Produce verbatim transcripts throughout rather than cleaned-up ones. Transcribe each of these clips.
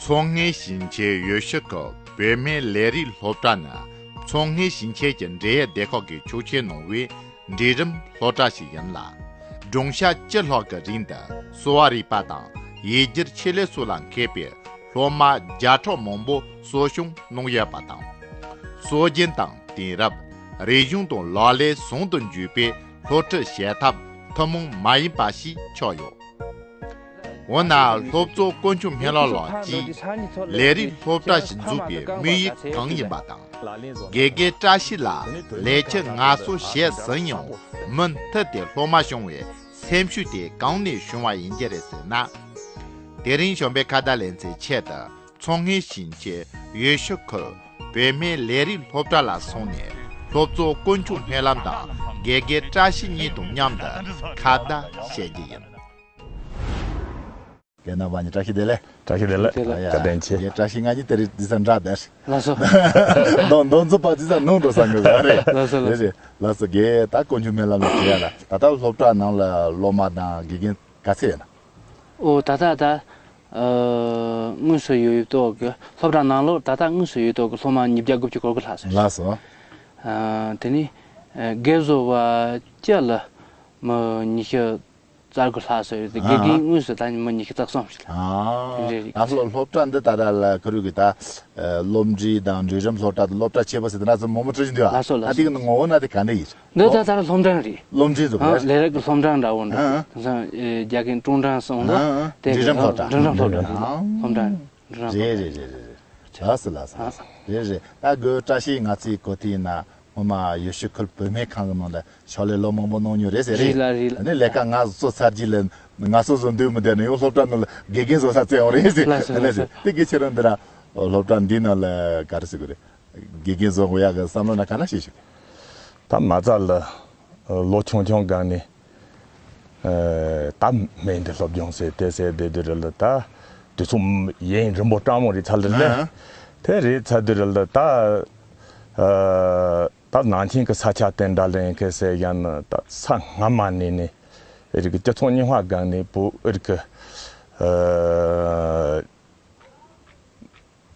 མཚོ་སྔོན་ཞིང་ཆེན་ཡུལ་ཤུལ་ཁུལ་བོད་སྨན་ལས་རིགས་སློབ་གྲྭ་ནི་མཚོ་སྔོན་ཞིང་ཆེན་གྱི་འབྲེལ་ཡོད་སྡེ་ཁག་གིས་ཆོག་མཆན་གནང་བའི་འབྲིང་རིམ་སློབ་གྲྭ་ཞིག་ཡིན་ལ། སྦྱོང་བྱ་བཅུ་ལྷག་གི་རིང་དུ་གསོ་བ་རིག་པ་དང་ཡིག་སྒྱུར་ཆེད་ལས་སོགས་ལ་མཁས་པའི་སློབ་མ་བརྒྱ་ཕྲག་མང་པོ་གསོ་སྐྱོང་གནང་ཡོད་པ་དང་། སྲོལ་རྒྱུན་དང་དེང་རབས། རིག་གཞུང་དང་ལག་ལེན་ཟུང་དུ་འཇུག་པའི་སློབ་ཁྲིད་བྱེད་ཐབས་ཐུན་མོང་མ་ཡིན་པ་ཞིག་ཆགས་ཡོད། འོ་ན་སློབ་གཙོ་དཀོན་མཆོག་སྨན་བླ་ལགས་ཀྱིས་ལས་རིགས་སློབ་གྲྭ་ཞིག་འཛུགས་པའི་དམིགས་ཡུལ་གང་ཡིན་པ་དང་། དགེ་རྒན་བཀྲ་ཤིས་ལ་ལས་བྱེད་ངལ་གསོ་བྱས་ཟིན་ཡང་མུ་མཐུད་དེ་སློབ་མ་སྐྱོང་བའི་སེམས་ཤུགས་དེ་གང་ནས་བྱུང་བ་ཡིན་གྱི་རེད་ཟེར་ན། དེ་རིང་བྱམས་པའི་ཁ་བརྡ་ལེ་ཚན་ཆེད་དུ་མཚོ་སྔོན་ཞིང་ཆེན་ཡུལ་ཤུལ་ཁུལ་བོད་སྨན་ལས་རིགས་སློབ་གྲྭ་ལ་སོང་ནས་སློབ་གཙོ་དཀོན་མཆོག་སྨོན་ལམ་དང་དགེ་རྒན་བཀྲ་ཤིས་གཉིས་དང་མཉམ་དུ་ཁ་བརྡ་བྱེད་རྒྱུ་ཡིན། རྒན་རྣམ་པ་གཉིས་བཀྲ་ཤིས་བདེ་ལེགས། བཀྲ་ཤིས་བདེ་ལེགས། བདེ་ལེགས། ཨ་ཡ། བཀའ་དྲིན་ཆེ། རྒན་བཀྲ་ཤིས་ང་གཉིས་དེ་རིང་འདི་ས་འདྲ་བསྡད། ལགས་སོ། མདོ་མདོ་འཛུགས་པ་འདི་ས་ནང་འགྲོ་ས་འགྲོ་ས་རེད། ལགས་སོ་ལགས་སོ། རེད་རེད། ལགས་སོ། རྒན་ད་དཀོན་མཆོག་སྨོན་ལམ་ལ་དྲི་ཡ་ལ་ད་ལྟ་སློབ་གྲྭ་ནང་ལ་སློབ་མ་དང་དགེ་རྒན་ག་ཚད་ཡོད་ན། ཨོ་ད་ལྟ་ད། ཨ། དངོས་སུ་ཡོད་ཡོད་ཏོག་གི་སློབ་གྲྭ་ནང་ལོགས་ད་ལྟ་དངོས་སུ་ཡོད་ཏོག་གི་སློབ་མ་ཉིས་བརྒྱ་དགུ་བཅུ་གོ་དགུ་ལྷག་ཙམ་རེད། ལགས་སོ། ཨ། དེ་ནི་ཨ། དགེ་བཟོ་བ་བཅས་ལ་མི་ཉི་ཤུ་རྩ་དགུ་ལྷག་ཙམ་ཡོད་དེ། དགེ་རྒན་དངོས་སུ་ད་ནི་མི་ཉི་ཤུ་རྩ་གསུམ་ཞིག་ལ། ཨ། དེ་འདྲ་རེད། ད་སློབ་སློབ་གྲྭ་འདི་ད་ལྟ་ལ་ཁུ་རུ་གི་ད་སློབ་འབྲིང་དང་འབྲིང་རིམ་སློབ་གྲྭ་དང་སློབ་གྲྭ་ཆེ་བ་ཟེར་དེ་འདྲ་ཚོ་མང་པོ་བྲིས་ཀྱི་འདུག་ཨ། ལགས་སོ་ལགས་སོ། ད་དེ་གི་ངོ་བོ་ན་དེ་ག་འདྲ་ཡིན། འདི་ད་ལྟ་སློབ་འབྲིང་རེད། སློབ་འབྲིང་ཟེར་བ་ཨ། རེད། ལས་རིགས་ཀྱི་སློབ་འབྲིང་འདྲ་བོ་འདྲ། ཨ། དེང་སང་ཨེ་རྒྱ་སྐད་ཀྲུང་ཀྲང་གསུངས་ན། ཨ། ཨ། དེ་འབྲིང་རིམ་སློབ་གྲྭ། འབྲིང་རིམ་སློབ་གྲྭ་རེད། ཨ། སློབ་འབྲིང་། འབྲིང་རིམ་སློབ་གྲྭ། རེད་རེད་རེད་རེད། ལགས་སོ་ལགས་སོ་ལགས་སོ། རེད་རེད། ད་དགོས་བཀྲ་ཤིས་ང་ཚོའི་གོ་ཐོས་ཡིན་ན་སྔོན་མ་ཡུལ་ཤུལ་ཁུལ་བོད་སྨན་ཁང་གི་ནང་ལ་ཕྱག་ལས་ལོ་མང་པོ་གནང་མྱོང་རེད་ཟེར། རེད་ལགས་རེད་ལགས། ཨ་ནི་ལས་ཀ་ང་ཚོ་ཚར་རྗེས་ལ་ང་ཚོ་བཟོ་འདོད་མི་འདོད་ནས་ཡང་སློབ་གྲྭ་ནང་ལ་དགེ་རྒན་བཟོ་ས་བཙལ་ཡོང་རེད་ཟེར། ལགས་སོ་ཨ་ནི་ལགས་སོ། ཟེར། དེ་གི་ཁྱེད་རང་འདི་ར་སློབ་གྲྭ་འདི་ནང་ལ་ག་རེ་ཟེར་དགོས་རེད། དགེ་རྒན་བཟོ་དགོས་ཡག་གི་བསམ་བློ་ན་ག་ན་ཞིག་ཞུགས། ད་མ་རྩ་ལ་ལོ་ཆུང་ཆུང་སྒང་ནས་ད་སྨན་དེ་སློབ་སྦྱོང་ཟེར་དེ་ཟེར་བསྡད་དུས་རེད་ལ། ད་དུས་ཚོད་ཡུན་རིང་པོ་སྤྲང་མོ་རེད་ཚར་ལ་ལས། དེ་རེད་ཚར་དུས་རེད་ལ། ད་ད་ནང་ཆེན་གྱི་ས་ཆ་དེ་འདྲ་ལ་ཡིན་མཁན་ཟེར་ཡང་ན་ད་ས་སྔ་མ་ནས་ནས་རིག་གི་སྤྱི་ཚོགས་རྙིང་བ་སྒང་ནས་བོད་རིག་གི་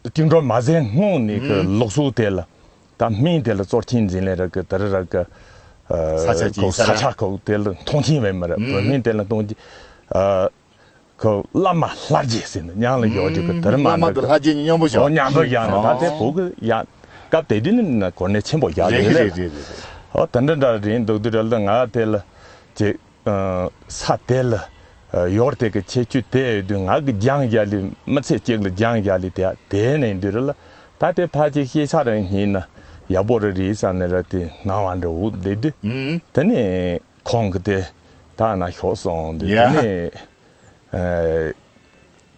བཅིངས་འགྲོལ་མ་ཟིན་སྔོན་ནས་ཀྱི་ཨུམ། ལུགས་སྲོལ་དེ་ལ་ད་སྨན་དེ་ལ་གཙོ་ཆེན་འཛིན་ལས་ར་གི་དེ་ར་ར་གི་ས་ཆ་གི་ས་ས་ཆ་ཆ་གི་དེ་ལ་མཐོང་ཆེན་བས་མ་ར། ཨུམ། བོད་སྨན་དེ་ལ་མཐོང་ཆེན་ཨ་གི་བླ་མ་ལྷ་རྗེ་ཟེར་ནས་མྱང་ལ་ཡོད་ཀྱི་གི་དེ་ར་མ་བླ་མ་ར་དང་གི་ལྷ་རྗེ་གཉིས་མཉམ་པོ་ཞོག་ཨོ་མཉམ་པོ་ཡང་ན་ད་དེ་ཨོ། བོད་གི་ཡང་སྐབས་དེ་དུས་ནི་གོ་གནས་ཆེན་པོ་ཡག་རེད་ཡོད་རེད་རེད། རེད་རེད་རེད། ཨོ་དེ་འདྲ་འདྲ་རེད་འདུག་དུས་ར་ལ་ང་དེ་ལ་ཅིག་ས་དེ་ལ་ཡོད་དེ་གི་ཁྱད་ཆོས་དེ་ཡོད་དུས་ང་གི་རྒྱང་རྒྱ་ལི་མི་ཚེ་གཅིག་ལ་རྒྱང་རྒྱ་ལི་དེ་དེ་ནས་འདུག་ར་ལ། ད་དེ་ཕལ་ཆེར་ཤེས་ཆ་རང་ཉིད་ན་ཡག་པོ་རེ་རེད་བསམ་ནས་ར་དེ་སྣང་བ་འདྲ་འུ་བསྡད་དུས། ཨུམ། དེ་ནས་ཁོང་གི་དེ་ད་ན་ཤོག་སོང་དུས་ཡ། དེ་ནས་ཨེ་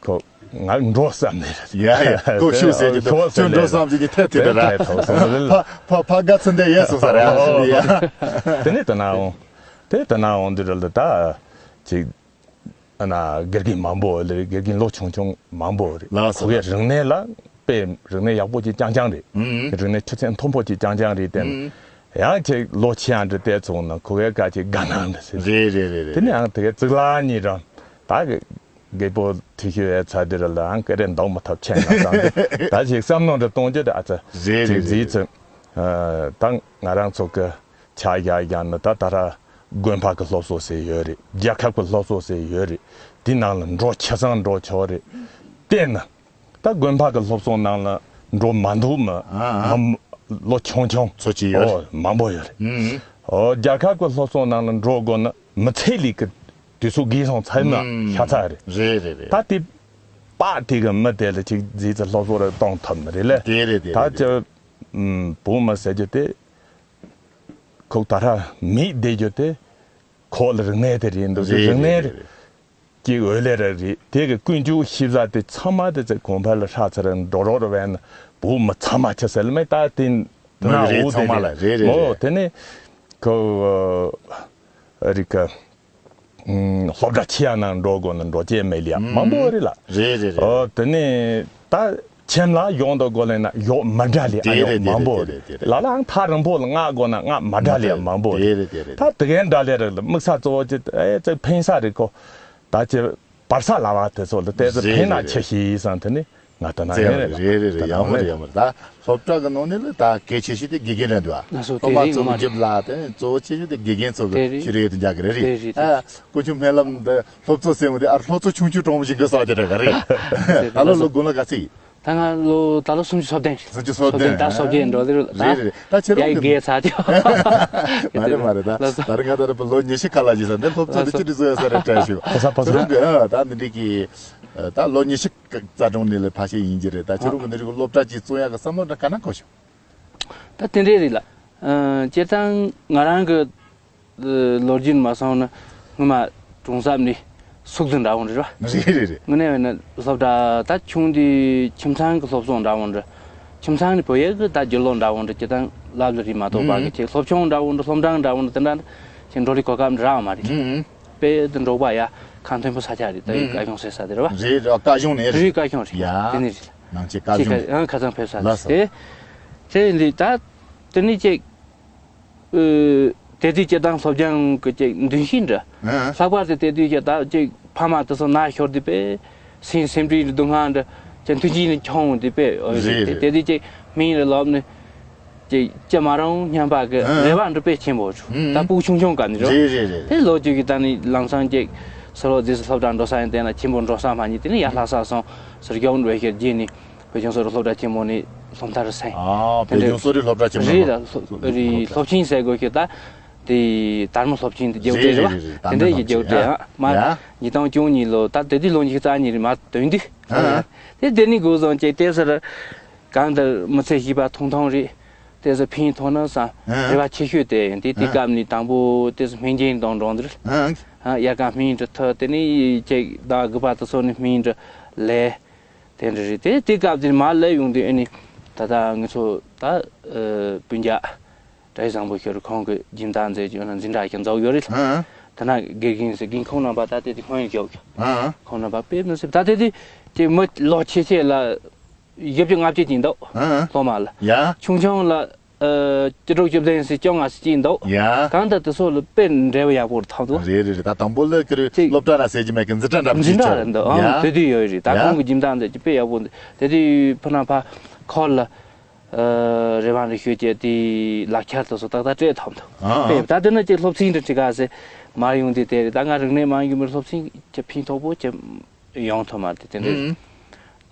ཁོ་ང་འགྲོ་བསམ་ནས་ར། ཡ་ཡ་ཁོ་ཤུགས་ཟེར་གྱི་འདུག་ཁྱོད་འགྲོ་བསམ་གྱི་གི་ཐད་དེ་དེ་ར། ཐད་ཐོག་སོང་ལ། ཕ་ཕ་ཕ་དགའ་ཚོད་འདས་ཡས་སོང་ས་ར་ཡ། དེ་ནས་དེ་ན་འོང་། དེ་དེ་ན་འོང་དུས་ར་ལ་ད་ཅིག་ཨ་ན་དགེ་རྒན་མང་པོ་ལ་དགེ་རྒན་ལོ་ཆུང་ཆུང་མང་པོ་རེད། ལགས་སོ། ཁོ་གའི་རིག་གནས་ལ་དཔེ་རིག་གནས་ཡག་པོ་ཅིག་རྐྱང་རྐྱང་རེད། ཨུམ། རིག་གནས་ཆུ་ཚད་མཐོན་པོ་ཅིག་རྐྱང་རྐྱང་རེད་དེ། ཨུམ། ཡང་ཅིག་ལོ་ཆེ་ཡང་འདྲ་བལྟས་ཚོང་ན་ཁོ་གའི་ཀ་ཅིག་དགའ་སྣང་འདྲ་ཟེར། རེད་རེད་རེད་རེད། དེ་ནས་ཡང་དེ་གའི་གཙུག་ལག་གཉིས་རང་ད་གི་རྒད་པོ་ཐུ་ཤོས་ཡའི་ཚ་དེ་ར་ལ་ཨང་ཀི་རེ་འདང་མི་ཐབས་ཆེན་ན་བསམ་སྟེ་ད་ཅིག་བསམ་མནོ་འདྲ་གཏོང་རྒྱུ་དེ་ཨ་ཙི་རེད་ཅིག་རེད་རྫིས་རེད། ཚེ། ད་ང་རང་ཚོ་གི་ཆ་བཞག་བཞག་ན་ད་ད་ར་དགོན་པ་གི་སློབ་གསོ་ཟེར་ཡོད་རེད། རྒྱལ་ཁབ་གི་སློབ་གསོ་ཟེར་ཡོད་རེད། དེ་ནང་ལ་འགྲོ་ཆ་ཚང་འགྲོ་ཆོག་རེད། བལྟས་ན་ད་དགོན་པ་གི་སློབ་གསོ་ནང་ལ་འགྲོ་མ་འདུག་མི་ཨ་ཨ། མ་ལོ་ཆུང་ཆུང་ཚོ་ཅིག་ཡོད་ཨོ་རེད། མང་པོ་ཡོད་རེད། ཨུམ། ཨོ་རྒྱལ་ཁབ་གི་སློབ་གསོ་ནང་ལ་འགྲོ་དགོས་ན་མི་ཚེ་ལས་ཀི་དུས་ཚོད་རྒས་སོང་ཚར་ན་ཨུམ། ཤ་ཚ་རེད། རེད་རེད་རེད། ད་དེ་པ་དེ་གི་མི་དེ་ལ་ཅིག་རྫིས་ཚེ་སློབ་གསོ་རེ་གཏོང་ཐུབ་ནི་རེད་ལེ། དེ་རེད་དེ་ད་རེད་ཅི་རེད། ཨུམ་བུ་མི་ཟེར་རྒྱུ་དེ་ཁོག་ད་ར་མིག་བསྡད་རྒྱུ་དེ་ཁོག་ལ་རིག་གནས་དེ་རེད་འདུག་རེད་རིག་གནས་རེད་རེད་རེད། ཀྱི་འོས་ལས་ར་རེད། དེ་གི་ཀུན་སྤྱོད་ཤེས་བྱ་དེ་ཚང་མ་དེ་ཚེ་གོང་འཕེལ་ལ་ཧྲ་ཚ་ར་འགྲོ་རོགས་ར་བས་ན་བུ་མི་ཚང་མ་ཆ་ཟེར་ལ་མེད་ད་དེ་མི་ན་རེ་འོ་ཚང་མ་ལ་དེ་རེད་རེད་མོ་རེད། དེ་ནས་ཁོ་རིག་ག་སློབ་གྲྭ་ཆེ་ཡ་ནང་འགྲོ་དགོས་ན་འགྲོ་བྱེད་མེད་ལ་ཡ་མང་པོ་རེད་ལ། རེད་རེད་རེད། ཨོ་དེ་ནས་ད་ཁྱིམ་ལ་ཡོང་དུ་དགོས་ལེ་ན་ཡོག་མི་འདྲ་ལེ་ཨ་དེ་ཡོག་རེད་དེ་མང་པོ་རེད་རེད། དེ་རེད་དེ་རེད། ལ་ལའང་ཐག་རིང་པོ་ལ་མངགས་དགོས་ན་མངགས་མི་འདྲ་ལེ་ཡ་མང་པོ་དེ་རེད། རེད་དེ་རེད། ད་དེ་གའི་འདྲ་ལེ་རེད་ལ་དམིགས་ས་གཙོ་བོ་ཅི་ཨེ་ཙི་ཕན་ས་རེད་ཁོ། ད་ཅི་བར་ས་ལ་བ་དེ་ཚོ་ལ་ཏེ་ཙི་རེད་ཕན་ན་རེད་ཆེ་རེད། ཤི་ཡིན་སང་དེ་ནི་ ང་ལྟ་ན་ཡང་རེད་ལ། རེད་རེད་རེད། ཡག་མོ་རེད། ཡག་མོ་རེད། ད་སློབ་གྲྭ་གི་ནང་ནས་ལ་ད་གལ་ཆེ་ཤོས་དེ་དགེ་རྒན་རེད་འདུག་ཨ། ལགས་སོ། སློབ་མ་ཚོ་གི་རྒྱབ་ལ་དེ་གཙོ་བོ་ཆེ་ཤོས་དེ་དགེ་རྒན་ཚོ་གི་ཤེས་རིག་དེ་འཇགས་གི་རེད། རེད་རེད། ཨ། དཀོན་མཆོག་སྨོན་ལམ་འདི་སློབ་གཙོ་ཟེར་བ་དེ། ཨ། སློབ་གཙོ་ཆུང་ཆུང་གྲོང་མོ་ཞིག་གི་ས་དེ་རེད་ག་རེད། ད་ལོ་ལོ་དགུང་ལོ་ག་ཚོད་ཡིན། ད་ང་ལོ་ད་ལོ་སུམ་ཅུ་སོ་བདུན་རེད། སུམ་ཅུ་སོ་བདུན། ད་སོ་བརྒྱད་འགྲོ་དེ་རེད། རེད་རེད། ད་ཁྱེད་རང་གི་ཡ་ཡི་ཚ་དེ། མ་རེད་མ་རེད། ད་ད་རེས་ང་ད་རེས་ལོ་ཉི་ཤུ་ཁ་ལ་ཞིག་ས་འདི་སློབ་གཙོ་དེ་ཅི་འདྲ་བཟོ་ཡ་ས་རེད་དྲན་ཞུ། ཕོ་ས་ཕོ་ས། ཁྱེད་རང་གི་ཨ་ད་འདི་འདྲ་གི་ད་ལོ་ཉི་ཤུ་རྩ་གྲངས་ནས་ལས་ཕ་ཤེས་ཡིན་གྱི་རེད། ད་ཁྱེད་རང་གི་འདི་རིགས་སློབ་གྲྭ་ཅིག་བཙུགས་ཡག་གི་བསམ་བློ་འདྲ་ག་ན་གོ་བྱུང་། ད་དེ་འདྲས་རེད་ལ། ཨ། སྤྱིར་བཏང་ང་རང་གི་ལོ་རྒྱུས་མ་སོང་ན་སྔོན་མ་གྲོང་གསེབ་ནས་སུག་རྫི་འདྲ་བོ་རེད་བ། རེད་རེད་རེད། དངོས་གནས་བྱས་ན་སློབ་གྲྭ་ད་ཆུང་དུས་ཁྱིམ་ཚང་གི་སློབ་གསོ་འདྲ་བོ་འདྲ། ཁྱིམ་ཚང་ནས་བོད་ཡིག་གི་ད་རྒྱུ་ལོ་འདྲ་བོ་འདྲ་སྤྱིར་བཏང་ལབ་ལ་རེད་མ་གཏོགས་པ་གི་ཁྱེད་སློབ་ཆུང་འདྲ་བོ་འདྲ་སློབ་འབྲིང་འདྲ་བོ་འདྲ་དེ་འདྲ་ཁྱེད་འགྲོ་ལི་གོ་སྐབས་འདྲ་རག་མ་རེད། དཔེ་དེ་འབྲོག་པ་ཡ་ཁ་མཐོན་པོ་ས་ཆ་རེད། ད་ཡི་ཀ་གཞུང་ཟེར་ས་དེ་རེད་བ། རེད་རེད། ཀ་གཞུང་ནས་རེད། རེད། ཀ་གཞུང་རེད། ཡ། དེ་ནས་རེད། ནང་ཆེ་ཀ་གཞུང་ཁ་ཚང་ཕེབས་ས་ལ་རེད། དེ་དེ་ལས་ད་དེ་ནས་ཅིག་ཨ། དེ་དུས་སྤྱིར་བཏང་སློབ་སྦྱོང་གི་ཅིག་འདུན་ཤེས་འདྲ། ཨ། ལྷག་པར་དུ་དེ་དུས་ཀྱི་ད་ཅིག་ཕ་མ་དེ་ཚོ་ན་ཤོར་དུས་དཔེ་སེམས་སེམས་ཁྲལ་སྡུག་བསྔལ་འདྲ་ཅིག་མཐུན་རྐྱེན་ནས་ཁྱོང་འོང་དུས་དཔེ་ཨོ་རེད་རེད། དེ་དུས་ཅིག་སྨན་རེ་ལབ་ནས་ཅིག་ཅི་མ་རུང་སྙམ་པ་གི་ཨ། རེ་བ་འདྲ་དཔེ་ཆེན་པོ་བྱུང་། ཨ། ད་སྤུ་གུ་ཆུང་ཆུང་སྐབས་ནས་རེད། རེད་རེད་རེད། དེ་ལོ་རྒྱུས་ཀྱི་ད་ནི་ལམ་སང་ཅིག་སོ་ལོ་རྗེས་སུ་སློབ་གྲྭ་འགྲོ་ས་ཡིན། དེ་ན་ཆེན་པོ་འགྲོ་ས་མ་རྙེད། དེ་ནས་ཡར་ལྷ་ས་སོང་ཟུར་རྒྱག་འགྲོ་ཤེར་རྗེས་ནས། བོད་ལྗོངས་གསོ་རིག་སློབ་གྲྭ་ཆེན་མོ་ནས་སློབ་མཐར་སོན། ཨ། བོད་ལྗོངས་གསོ་རིག་སློབ་གྲྭ་ཆེན་མོ་རེད། ལ་སློབ་རེད། སློབ་ཆེན་ཟེར་དགོས་ཀྱི་ད་དེ་དར་མོ་སློབ་ཆེན་དེ་རྒྱག་རེད་དེ་རེད་བ། རེད་རེད། དེ་དར་མོ་འདྲ་སློབ་ཡོད་རྒྱག་དེ་ཆེ་ཨ། མ་ཡ། ཉིས་སྟོང་བཅུ་གཉིས་ལོ་ད་དེ་དུས་ལོ་ཉི་ཤུ་རྩ་གཉིས་རེད་མ་དོན་དུས། ཨ། དེ་དེ་ནས་འགོ་བཟུང་བྱས་དེ་སར་གང་ལྟར་མི་ཚེ་ཞིག་པ་ཐུང་ཐུང་རེད། དེ་སར་ཕན་ཐོགས་ན་བསམ་ཨ། རེ་བ་ཆེ་ཤོས་དེ་ཡིན། དེ་དེ་ཨ། སྐབས་ནས་དང་པོ་དེ་སར་སྨན་རྒྱན་དང་འགྲོ་འདིར་ཨ། ཨ། དབྱར་ཁ་སྨན་འདྲ་ཐོག་དེ་ནས་ཅིག་ཟླ་དགུ་པ་དེ་ཚོ་ནས་སྨན་འདྲ་ལས། དེ་འདྲ་རེད། དེ་དེ་སྐབས་དེར་མར་སླེབས་ཡོང་དུས་ཨ་ནི་ད་ལྟ་ང་ཚོ་ད་ཨ་སྤུན་ཀྱག་བཀྲ་ཤིས་བཟང་པོ་ཤོར་ཁོང་གི་སྦྱིན་བདག་མཛད་ཀྱི་ཡོད་ན་འཛིན་གྲྭ་ཞིག་འཛུགས་ཡོད་རེད། ཧ། ད་ན་དགེ་རྒན་ཟེར་རྒན་ཁོང་རྣམ་པ་ད་ལྟའི་དེ་ཁོང་ཡིན་རྒྱུ། ཧ། ཁོང་རྣམ་པ་དཔེ་མི་སྲིད་ད་ལྟའི་དེ་ཅིག་མི་ལོ་ཆེ་ཆེ་ལ་བཞི་བཅུ་ལྔ་བཅུ་ཅིག་འདུག་ཧ། སློབ་མ་ལ། ཡ། ཆུང་ཆུང་ལ། ཨ། བཅུ་དྲུག་བཅུ་བདུན་ཟེར་བཅོ་ལྔ་ཟེར་གཅིག་འདུག་ཡ། གང་ལྟར་དེ་ཚོ་ལ་དཔེ་འབྲེལ་བ་ཡག་པོ་ཐོག་འདུག་རེད་རེད་རེད། ད་དང་པོ་ལ་ཀི་རེད་ཅིག་སློབ་གྲྭ་ལ་ཟེར་གྱི་མེད་ཀི་འཛིན་གྲྭ་འདྲ་མི་འཛིན་གྲྭ་རེད་འདུག་ཨང་། ཡ། དེ་དུས་ཡོད་རེད། ད་ཡ། ཁོང་གི་སྦྱིན་བདག་འཛད་ཀྱི་དཔེ་ཡག་པོ་འདུག་དེ་དུས་ཕུ་ན་ཕ་ཁོ་ལ་ཨ་རེ་བ་རེ་ཞུ་བྱས་དེ་ལག་ཁྱེར་དེ་ཚོ་ཏག་ཏག་སྤྲད་ཐོག་འདུག་ཨ། དཔེ་ད་དེ་ན་ཅིག་སློབ་ཚན་འདྲ་ཁྲིད་ག་ཟེར་མར་ཡོང་དུས་དེ་རེད། ད་ང་རིག་གནས་མ་ཡིན་གྱི་མི་སློབ་ཚན་ཅིག་ཕན་ཐོགས་པོ་ཅིག་ཡོང་ཐུབ་མ་རེད། དེ་འདྲ་རེད།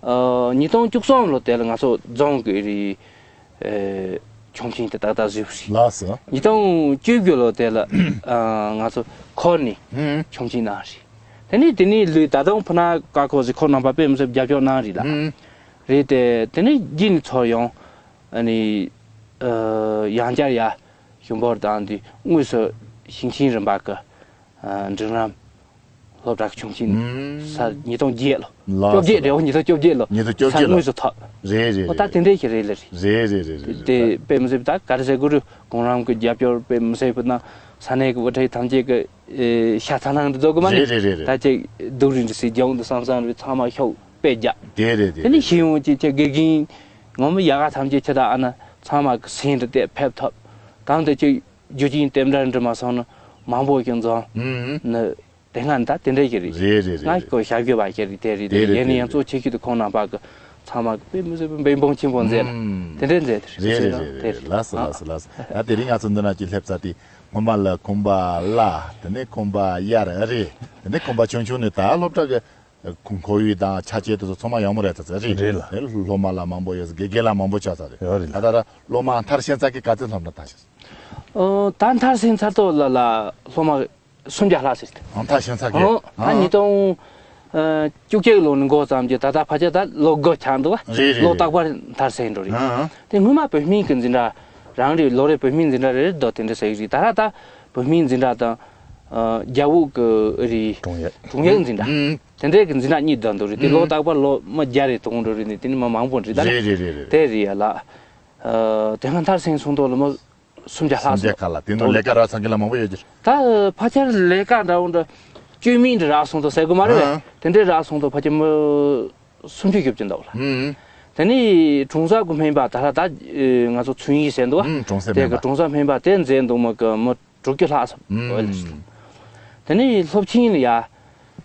ཨ། ཉིས་སྟོང་བཅུ་གསུམ་ལོ་དེ་ལ་ང་ཚོ་རྫོང་གི་རི་ཨེ་ཁྱུང་ཆེན་དེ་ཏག་ཏག་བཟོས་པ་རེད། ལགས་སོ། ཉིས་སྟོང་བཅུ་དགུ་ལོ་དེ་ལ་ཨ་ང་ཚོ་ཁོར་ནས་ཨུ་ཁྱུང་ཆེན་གནང་རེད། དེ་ནས་དེ་ནས་ལུས་ད་དུང་ཕུ་ན་ཀ་ཁོ་ཟེར་ཁོ་རྣམ་པ་དཔེ་མི་སྲིད་རྒྱབ་སྐྱོར་གནང་རེད་ལ། ཨུ། རེད་དེ་དེ་ནས་རྗེས་ནས་ཚུར་ཡོང་ཨ་ནི་ཨ་ཡང་བསྐྱར་ཡ་ཞུ་འབོར་བཏང་དུས་དངོས་སུ་ཞིང་ཆེན་རིམ་པ་གི་ཨ་འབྲིང་རིམ་སློབ་གྲྭ་ཁྱུང་ཆེན་ཨུམ། ས་ཉིས་སྟོང་བརྒྱད་ལོ། ལགས་བཅོ་བརྒྱད་སོ། རེད་འོ། ཉིས་སྟོང་བཅོ་བརྒྱད་ལོ། ཉིས་སྟོང་བཅོ་བརྒྱད་ས་ལོ། དངོས་སུ་ཐོབ། རེད་རེད་འོ། ད་རེད་དེ་འདྲའི་ཞིག་རེད་ལ་རེད། རེད་རེད་རེད་རེད། དེ་དཔེ་མི་སྲིད་ད་ག་རེ་ཟེར་དགོས་རེད། གོང་རིམ་གྱི་རྒྱབ་སྐྱོར་དཔེ་མི་སྲིད་པ་ན་ས་གནས་ཀྱི་དབུ་ཁྲིད་ཐམས་ཅད་ཀྱི་ཨེ་ཤ་ཚ་ནང་དུ་འཛུལ་གི་མ་རེད། རེད་རེད་རེད་རེད། ད་ཅིག་སྡུག་རུས་འདྲ་སེ་རྒྱང་དུ་བསམ་བསམ་རེད། ཚང་མ་ཤོག་དཔེ་རྒྱག་དེ་རེད་དེ་དེ་ནས་རེད། ཤེས་ཡོང་ཅིག་ཅིག་དགེ་རྒན་ངོ་མ་ཡག་ག་ཐམས་ཅད་ཁྱེད་ད་ཨ་ན་ཚང་མ་གི་སེམས་འདྲ་དེ་ཕེབས་ཐུབ། གང་དུ་ཅིག་རྒྱུ་རྐྱེན་དེ་འདྲ་འདྲ་མ་སོང་ན་མང་པོ་ཞིག་འཛོམས་ཨུམ། ནི་དེ་སྔ་ད་དེ་འདྲ་ཞིག་རེད། རེད་རེད་རེད། ང་རེད། ཁོ་ཞབས་ཞུ་བ་ཞིག་རེད། དེ་རེད་དེ་དེ་རེད་ཡིན་ན་དེ་ཡང་རེད། གཙོ་ཆེ་ཤོས་དེ་ཁོང་རྣམ་པ་གི་ཚང་མ་གི་དཔེ་མི་སྲིད་པའི་འབད་འབུངས་ཆེན་པོ་མཛད་ལ་ཨུམ། དེ་འདྲ་མཛད་དེ་རེད། རེད་རེད་རེད་རེད། ལགས་སོ་ཨ། ལགས་སོ་ལགས་སོ། ད་དེ་རིང་ང་ཚོ་འདི་ན་ཅིག་སླེབས་ས་དེ་སྔོན་མ་ལ་ཁང་པ་གླ། དེ་ནས་ཁང་པ་གཡར་རེད། དེ་ནས་ཁང་པ་ཆུང་ཆུང་ནས་ད་སློབ་གྲྭ་གི་ཁོར་ཡུག་དང་ཆ་རྐྱེན་དེ་ཚོ་ཚང་མ་ཡག་མོ་རེད། ད་ཚ་རེད། རེད་ལ། དེ་སློབ་མ་ལ་མང་པོ་ཡོད། དགེ་རྒན་ལ་མང་པོ་ཆགས་ཚར་རེད། ཡོད་རེད་ད། ལ། ད་ད་སློབ་མ་མཐར་ཕྱིན་ཚར་གི་ག་ཚོད་སློབ་གྲྭ་མཐར་ཕྱིན། ཨོ། ད་མཐར་ཕྱིན་ཚར་ཏོ་ལ་ལ་སློབ་མ་སུམ་བརྒྱ་ལྷག་ཟེར་ཏེ། ཨང་། མཐར་ཕྱིན་ཚར་གི། ཨོ། ད་ཨང་། ཉིས་སྟོང་ཨ་བཅུ་གཅིག་ལོ་ནས་འགོ་བརྩམས་ཀྱི་ད་ལྟ་ཕལ་ཆེར་ད་ལོ་དགུ་ཆགས་འདུག་བ། རེད་རེད་ལོ་རྟག་པར་མཐར་ཕྱིན་འགྲོ་རེད། ཨང་། དེ་སྔོན་མ་བོད་སྨན་གྱི་འཛིན་གྲྭ་རང་རེད། ལོ་རེ་བོད་སྨན་འཛིན་གྲྭ་རེ་རེ་འདུག་དེ་འདྲ་ཟེར་གི་རེད། ད་ར་ད་བོད་སྨན་འཛིན་གྲྭ་དང་ཨ་རྒྱ་བོད་ཀྱི་རེད། ཀྲུང་ཡག་ཀྲུང་ཡག་འཛིན་གྲྭ། ཨང་། དེ་འདྲའི་གི་འཛིན་གྲྭ་གཉིས་བསྡད་འདུག་རེད། དེ་ཨང་། ལོ་རྟག་པར་ལོ་མི་བརྒྱ་རེ་གཏོང་འགྲོ་རེད་ནས་དེ་ནི་མི་མང་པོ་འདྲ་ད་ར། རེད་རེད་རེད་རེད། དེ་རེད་ཡ་ལ། ཨ་དེ་སྔ་མཐར་ཕྱིན་སོང་དོ་ལ་མི་སུམ་བརྒྱ་ལྷག་སོང་། སུམ་བརྒྱ་ཁ་ལ། དེ་ནང་ལས་ཀ་རག་ཚར་མཁན་ལ་མང་པོ་ཡོད་ཀྱི། ད་ཕལ་ཆེར་ལས་ཀ་འདྲ་བོ་འདྲ་བཅོས་མིན་འདྲ་རག་སོང་དོ་ཟེར་དགོས་མ་རེད་བས། ཨ། དེ་འདྲའི་རག་སོང་དོ་ཕལ་ཆེར་མི་སུམ་ཅུ་བརྒྱབ་ཀྱི་འདུག་ལ། ཨུམ། དེ་ནས་གྲོང་གསེབ་ཀྱི་སྨན་པ་ད་ལྟ་ད་ང་ཚོ་ཚུན་ཡིན་ཟེར་འདུག་བ། ཨུམ། གྲོང་གསེབ་དེ་སྨན་གི་པ། གྲོང་གསེབ་སྨན་པ་དེ་མཛད་འདུག་མི་གི་མི་དྲུག་ཅུ་ལྷག་ཙམ། ཨུམ། འོ་ལགས་སོ། དེ་ནས་སློབ་ཆེན་ལ་ཡ།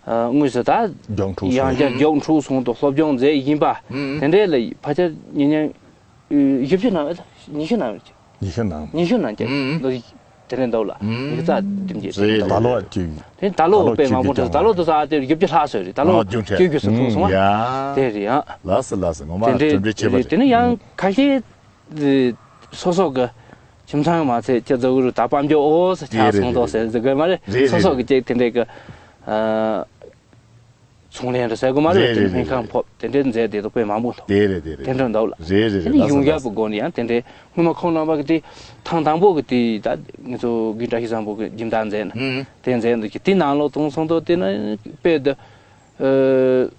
ཨ། དངོས་སུ་ད་མགྱོགས་འཁྲུག་སོང་། ཡང་བསྐྱར་མགྱོགས་འཁྲུག་སོང་དུ་སློབ་སྦྱོང་མཛད་ཡིན་པ། ཨུམ། དེ་འདྲའི་ལ་ཕལ་ཆེར་ཉིན་ཉིན་བཞི་བཅུ་ནང་ཉི་ཤུ་ནང་། ཉི་ཤུ་ནང་། ཉི་ཤུ་ནང་ཀྱི་ཨུམ། ལོ་དེ་འདྲ་འདུག་ལ། ཨུམ། ཉི་ཤུ་རྩ་བདུན་ཅིག་རེད། ད་ལོ་བཅུ། དེ་ད་ལོ་ད་ལོ་དཔེ་མང་པོ་བཅུ་བཅུ་འདུག་ད་ལོ་དུ་ས་དེ་བཞི་བཅུ་ལྷག་སོང་རེད། ད་ལོ་ཨ། བཅུ་བཅུ་སོང་སོང་བ། ཡ། དེ་རེད་ཡང་། ལགས་སོ་ལགས་སོ། ངོ་མ་དེ་འདྲའི་གྲུབ་འབྲས་ཆེ་བ་རེད། དེ་ནི་ཡང་ཁ་ཤས་སོ་སོ་གི་ཁྱིམ་ཚང་མ་ཚད་ཁྱེད་ཚོ་གུ་རུ་ད་དཔལ་འབྱོར་འོ་ཟེར་ཆགས་སོང་དོ་ཟེར་ཟེར་དགོས་མ་རེད། རེད་རེད། སོ་སོ་གི་ཅིག་དེ་འདྲའི་གི་ཨ། ཚོང་ལས་རེད་ཟེར་དགོས་མ་རེད། རེད་རེད། དེ་རེད་སྨན་ཁང་རེད། ཕོབ་དེ་འདྲའི་མཛད་དེ་དོ་དཔེ་མང་པོ་ལྷོ། དེ་རེད་དེ་རེད། དེ་འདྲ་འདུག་ལ། རེད་རེད་རེད། དེ་ནི་ལགས་སོ་ཡོང་ཡག་ལགས་སོ། གི་སྒོ་ནས་ཡང་དེ་འདྲའི་སྔོན་མ་ཁོང་རྣམ་པ་གི་དེ་ཐེངས་དང་པོ་གི་དེ་ད་ངེད་ཚོ་དགུན་བཀྲ་ཤིས་བཟང་པོ་གི་སྦྱིན་བདག་མཛད་ན། ཨུམ། དེ་མཛད་འདུག་གི་དེ་ནང་ལོགས་དུང་སོང་དོ་དེ་ན་དཔེ་དུ་ཨ།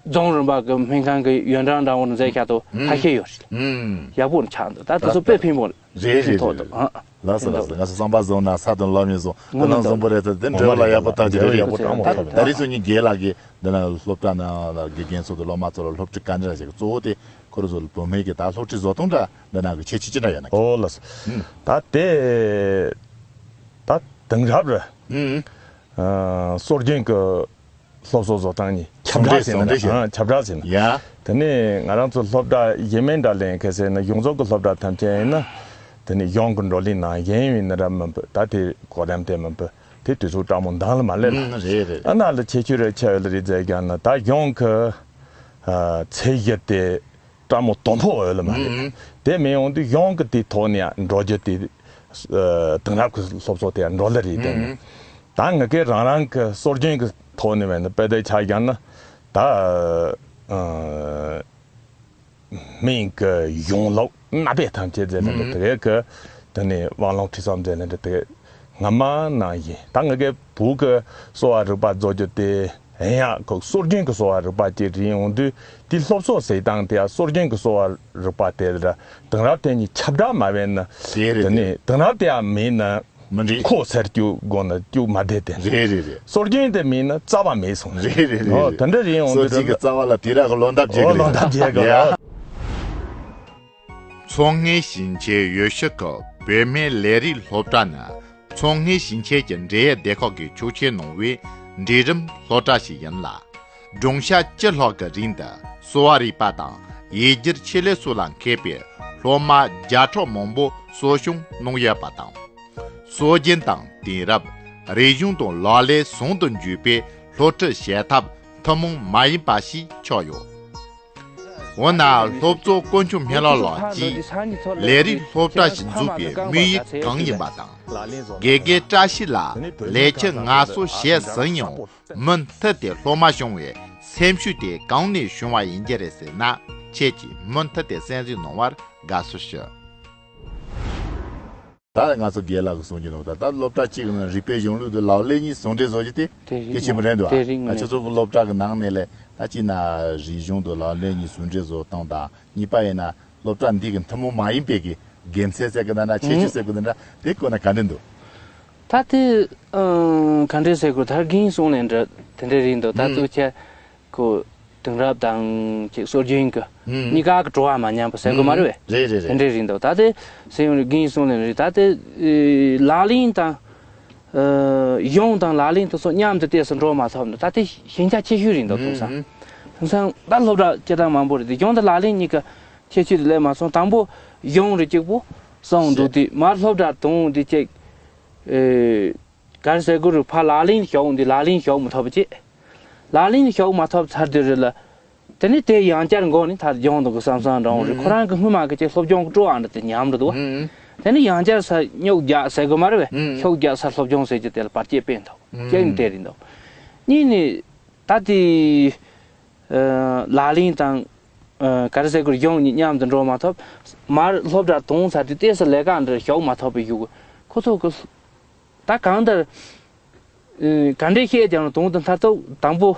རྫོང་རིམ་པ་གི་སྨན་ཁང་གི་ཡོན་ཀྲང་འདྲ་བོ་མཛད་ཤག་དོ་ཨུམ། ཁ་ཤས་ཡོད་རེད། ཨུམ། ཡག་པོ་ཆགས་འདུག་ད་དེ་ཚོ་དཔེ་ཕན་པོ་རེད། རེད་རེད་ཐོག་རེད། ཏུ་ཨ། ལགས་སོ་ལགས་སོ། ང་ཚོ་བསམ་པ་བཟང་ན་ས་དང་ལམ་ཡིན་སོང་། ཀུན་སློང་བཟང་པོ་རེད། ད་དེ་འབྲེལ་བ་ལ་ཡག་པོ་ཐག་ཆོད་རེད། ཡག་པོ་ཡག་པོ་ཐག་ཆོད་རེད། ད་རེས་ཚོ་ཉིན་རྒྱལ་ལགས་ཀྱིས་འདི་ན་སློབ་གྲྭ་ནང་ལ་དགེ་རྒན་ཚོ་དང་སློབ་མ་ཚོ་ལ་སློབ་ཁྲིད་ག་འདྲ་བྱེད་གི་གཙོ་བོ་དེ་ཁོ་རང་ཚོ་བུད་མེད་ཀྱི་ད་སློབ་ཁྲིད་བཟོ་སྟངས་འདྲ་འདི་ན་གི་ཁྱད་ཆོས་ཅི་འདྲ་ཡོད་ན་གི། ཨོ་ལགས་སོ། ད་དེ་ད་དེང་རབས་རེད། ཨ། སྲོལ་རྒྱུན་གྱི་སློབ་གསོ་བཟོ་སྟངས་གཉིས་ཁྱབ་བསྒྲགས་ཟེར་ན། ཟུང་འབྲེལ་ཟུང་འབྲེལ་བྱེད། ཨ། ཁྱབ་བསྒྲགས་ཟེར་ན། ཡ། དེ་ནས་ང་རང་ཚོ་སློབ་གྲྭ་གཞན་མིན་འདྲ་ལེན་གལ་སྲིད་ན་གཞུང་ཚོགས་ཀྱི་སློབ་གྲྭ་ཐམས་ཅད་ཡིན་ན། དེ་ནས་གཞུང་གི་བགྲོ་གླེང་ནང་གཞན་ཡིན་ན་ར་མིན་པ་ད་དེ་གོ་རིམ་དེ་མིན་པ་དེ་དུས་ཚོད་སྐྲག་མོ་འདང་ལ་མ་ལེ་ལ། ཨུམ། རེད་རེད། ཨ་ན་ལ་ཁྱད་ཆོས་རེ་ཆེ་ཡོད་ལ་རེད་ཟེར་ཀྱང་ན། ད་གཞུང་གི་ཨ་ཚད་གཞི་དེ་སྤྲ་མོ་དོ་ཕོ་འོས་ལ་མ་རེད། ཨུམ། དེ་མི་ཡོང་དུས་གཞུང་གི་དེ་ཐོག་ནས་འགྲོ་རྒྱུ་དེ་ཨ་དེང་རབས་ཀྱི་སློབ་གསོ་དེ་འགྲོ་ལ་རེད། དེ་ནི་ཨུམ། ད་ང་གའི་རང་རང་གི་སྲོལ་རྒྱུན་གྱི་ཐོག་ནས་བས་ན་དཔེ་དེ་ཆ་བཞག་ན་ད་ཨ་སྨན་གྱི་གཞུང་ལུགས་གནའ་དཔེ་ཐམས་ཅད་མཛད་ལ་འདྲ་དེ་གའི་གི་དེ་ནས་དབང་ལུང་ཁྲིད་གསུམ་མཛད་ལ་འདྲ་དེ་གའི་སྔ་མ་ནང་བཞིན་ད་ང་གའི་བོད་ཀྱི་གསོ་བ་རིག་པ་རྫོགས་རྒྱུ་དེ། ཡིན་ཡང་ཁོ་སྲོལ་རྒྱུན་གྱི་གསོ་བ་རིག་པ་ཅིག་རེད་ཡོང་དུས་དེ་སློབ་གསོ་ཟེར་སྟངས་དེ་ཡང་སྲོལ་རྒྱུན་གྱི་གསོ་བ་རིག་པ་དེ་ལ་དེང་རབས་དེ་གཉིས་ཁྱབ་བསྒྲགས་མ་བྱས་ན། དེ་རེད། དེ་ནས་དེང་རབས་དེ་ཡང་མེད་ན་མི་འགྲིག་ཁོ་ཟེར་རྒྱུ་དགོས་ན་རྒྱུ་མ་བསྡད་དེ། རེད་རེད་རེད། སྲོལ་རྒྱུན་དེ་མེད་ན་རྩ་བ་མེད་སོང་། རེད་རེད་རེད། ཨོ་རེད། དེ་འདྲ་རེད་ཡོང་དུས་སྲོལ་རྒྱུན་གྱི་རྩ་བ་ལ་དུས་རབས་ཀྱི་ལོ་འདབ་རྒྱས་ཨོ་གི་ལོ་རེད། འདབ་རྒྱས་གི་ཡ། ལོ། མཚོ་སྔོན་ཞིང་ཆེན་ཡུལ་ཤུལ་གྱི་བུད་མེད་ལས་རིགས་སློབ་གྲྭ་ནི། མཚོ་སྔོན་ཞིང་ཆེན་གྱི་འབྲེལ་ཡོད་སྡེ་ཁག་གིས་ཆོག་མཆན་གནང་བའི་འབྲིང་རིམ་སློབ་གྲྭ་ཞིག་ཡིན་ལ། སྦྱོང་བྱ་བཅུ་ལྷག་གི་རིང་དུ་གསོ་བ་རིག་པ་དང་ཡིག་སྒྱུར་ཆེད་ལས་སོགས་ལ་མཁས་པའི་སློབ་མ་བརྒྱ་ཕྲག་མང་པོ་གསོ་སྐྱོང་གནང་ཡོད་པ་དང་། སྲོལ་རྒྱུན་དང་དེང་རབས། རིག་གཞུང་དང་ལག་ལེན་ཟུང་དུ་འཇུག་པའི་སློབ་ཁྲིད་བྱེད་ཐབས་ཐུན་མོང་མ་ཡིན་པ་ཞིག་ཆགས་ཡོད། འོ་ན་སློབ་གཙོ་དཀོན་མཆོག་སྨན་བླ་ལགས་ཀྱིས་ལས་རིགས་སློབ་གྲྭ་ཞིག་འཛུགས་པའི་དམིགས་ཡུལ་གང་ཡིན་པ་དང་། དགེ་རྒན་བཀྲ་ཤིས་ལགས་ལས་བྱེད་ངལ་གསོ་བྱས་ཟིན་ཡང་མུ་མཐུད་དེ་སློབ་མ་སྐྱོང་བའི་སེམས་ཤུགས་དེ་གང་ནས་བྱུང་བ་ཡིན་རྒྱུ་རེད་ཟེར་ན། ཁྱེད་ཀྱིས་མུ་མཐུད་དེ་གསན་གཟིགས་གནང་བར་དགའ་བསུ་ཞུ། ད་ང་ཚོ་རྒན་ལགས་ཀྱིས་གསུང་རྒྱུ་ནང་ད་ལྟ་སློབ་གྲྭ་གཅིག་ནང་རིག་པའི་གཞུང་ལུགས་དང་ལག་ལེན་གཉིས་ཟུང་འབྲེལ་བཟོ་རྒྱུ་དེ་དེ་རིགས་གལ་ཆེན་པོ་རེད་འདུག་དེ་རིགས་ང་ཚོ་ཚོ་སློབ་གྲྭ་གི་ནང་ནས་ལས་ད་གཅིག་ན་རིག་གཞུང་དང་ལག་ལེན་གཉིས་ཟུང་འབྲེལ་བཟོ་སྟངས་དང་གཉིས་པ་ཡིན་ན་སློབ་གྲྭ་འདི་གི་ཐུན་མོང་མ་ཡིན་པའི་གི་དགེ་མཚན་ཟེར་གི་ན་ན་ཁྱད་ཆོས་ཟེར་གི་ན་ན་དེ་སྐོར་ན་ག་འདྲ་འདུག་ད་དེ་ག་འདྲ་ཟེར་དགོས། ད་རྒན་གསུང་ལན་འདྲ་དེ་འདྲ་རེད་འདུག་ད་ཚོ་ཁྱེད། ཁོ་དེང་རབས་དང་ཅིག་སྲོལ་རྒྱུན་གྱི་ཨུམ། གཉིས་ཀ་གི་བྲོ་བ་མ་ཉམས་པ་ཟེར་དགོས་མ་རེད་བས། རེད་རེད་རེད། དེ་འདྲས་རེད་འདུག་ད་ལྟའི་སེམས་རིག་གིན་གསུང་ལེན་རེད། ད་ལྟའི་ཨེ་ལག་ལེན་དང་ཨེ་གཞུང་དང་ལག་ལེན་དེ་ཚོ་མཉམ་དུ་བལྟས་སུ་འགྲོ་མ་ཐུབ་ན་ད་ལྟའི་ཞན་ཆ་ཆེ་ཤོས་རེད་འདུག་དེང་སང་། ཨུམ། དེང་སང་ད་སློབ་གྲྭ་སྤྱིར་བཏང་མང་པོ་རེད་དེ་གཞུང་དང་ལག་ལེན་གཉིས་ཀ་ཁྱད་ཆོས་དེ་སླེབས་མ་སོང་། དང་པོ་གཞུང་རེད་གཅིག་པོ་གསུངས་འདུག་དེ་མར་སློབ་གྲྭ་དང་དེ་གཅིག་ཨེ་ག་རེ་ཟེར་དགོས་རེད། ཕར་ལག་ལེན་ཞོག་འདི་ལག་ལེན་ཞོག་མི་ཐུབ་པ་ཅིག་ལག་ལེན་ཞོག་མ་ཐུབ་ཚར་དུས་རེད་ལ། དེ་ནི་དེ་ཡང་བསྐྱར་འགོ་ནས་ཐར་སྦྱོང་དང་གི་བསམ་བསམ་འདྲ་བོ་རེད། ཨུམ། ཁོ་རང་གི་སྔོན་མ་གི་ཅིག་སློབ་སྦྱོང་གི་སྤྲོ་བ་འདྲ་དེ་ཉམས་འགྲོ་འདུག་བ། ཨུམ། དེ་ནི་ཡང་བསྐྱར་ས་སྨྱུག་རྒྱག་ཟེར་དགོས་མ་རེད་བས། ཨུམ། ཤུགས་རྒྱག་ས་སློབ་སྦྱོང་ཟེར་གྱི་དེ་ལ་བར་ཆད་དཔེ་འདུག་ཨུམ། གཅིག་ནི་དེ་རེད་འདུག་གཉིས་ནི་ད་དེ་ལག་ལེན་དང་ག་རེ་ཟེར་དགོས་རེད། གཞུང་གཉིས་མཉམ་དུ་འགྲོ་མ་ཐུབ། མར་སློབ་གྲྭ་དང་ཚར་དུས་ཏོག་ཙམ་ལས་ཀ་འདྲ་ཞོག་མ་ཐུབ་པའི་གཞུག་གུ་ཁོ་ཚོ་གི་ད་གང་ལྟར། ཨ། ག་འདྲས་བཤད་ཀྱང་དོན་དུ་མཐར་ཐུག་དང་པོ་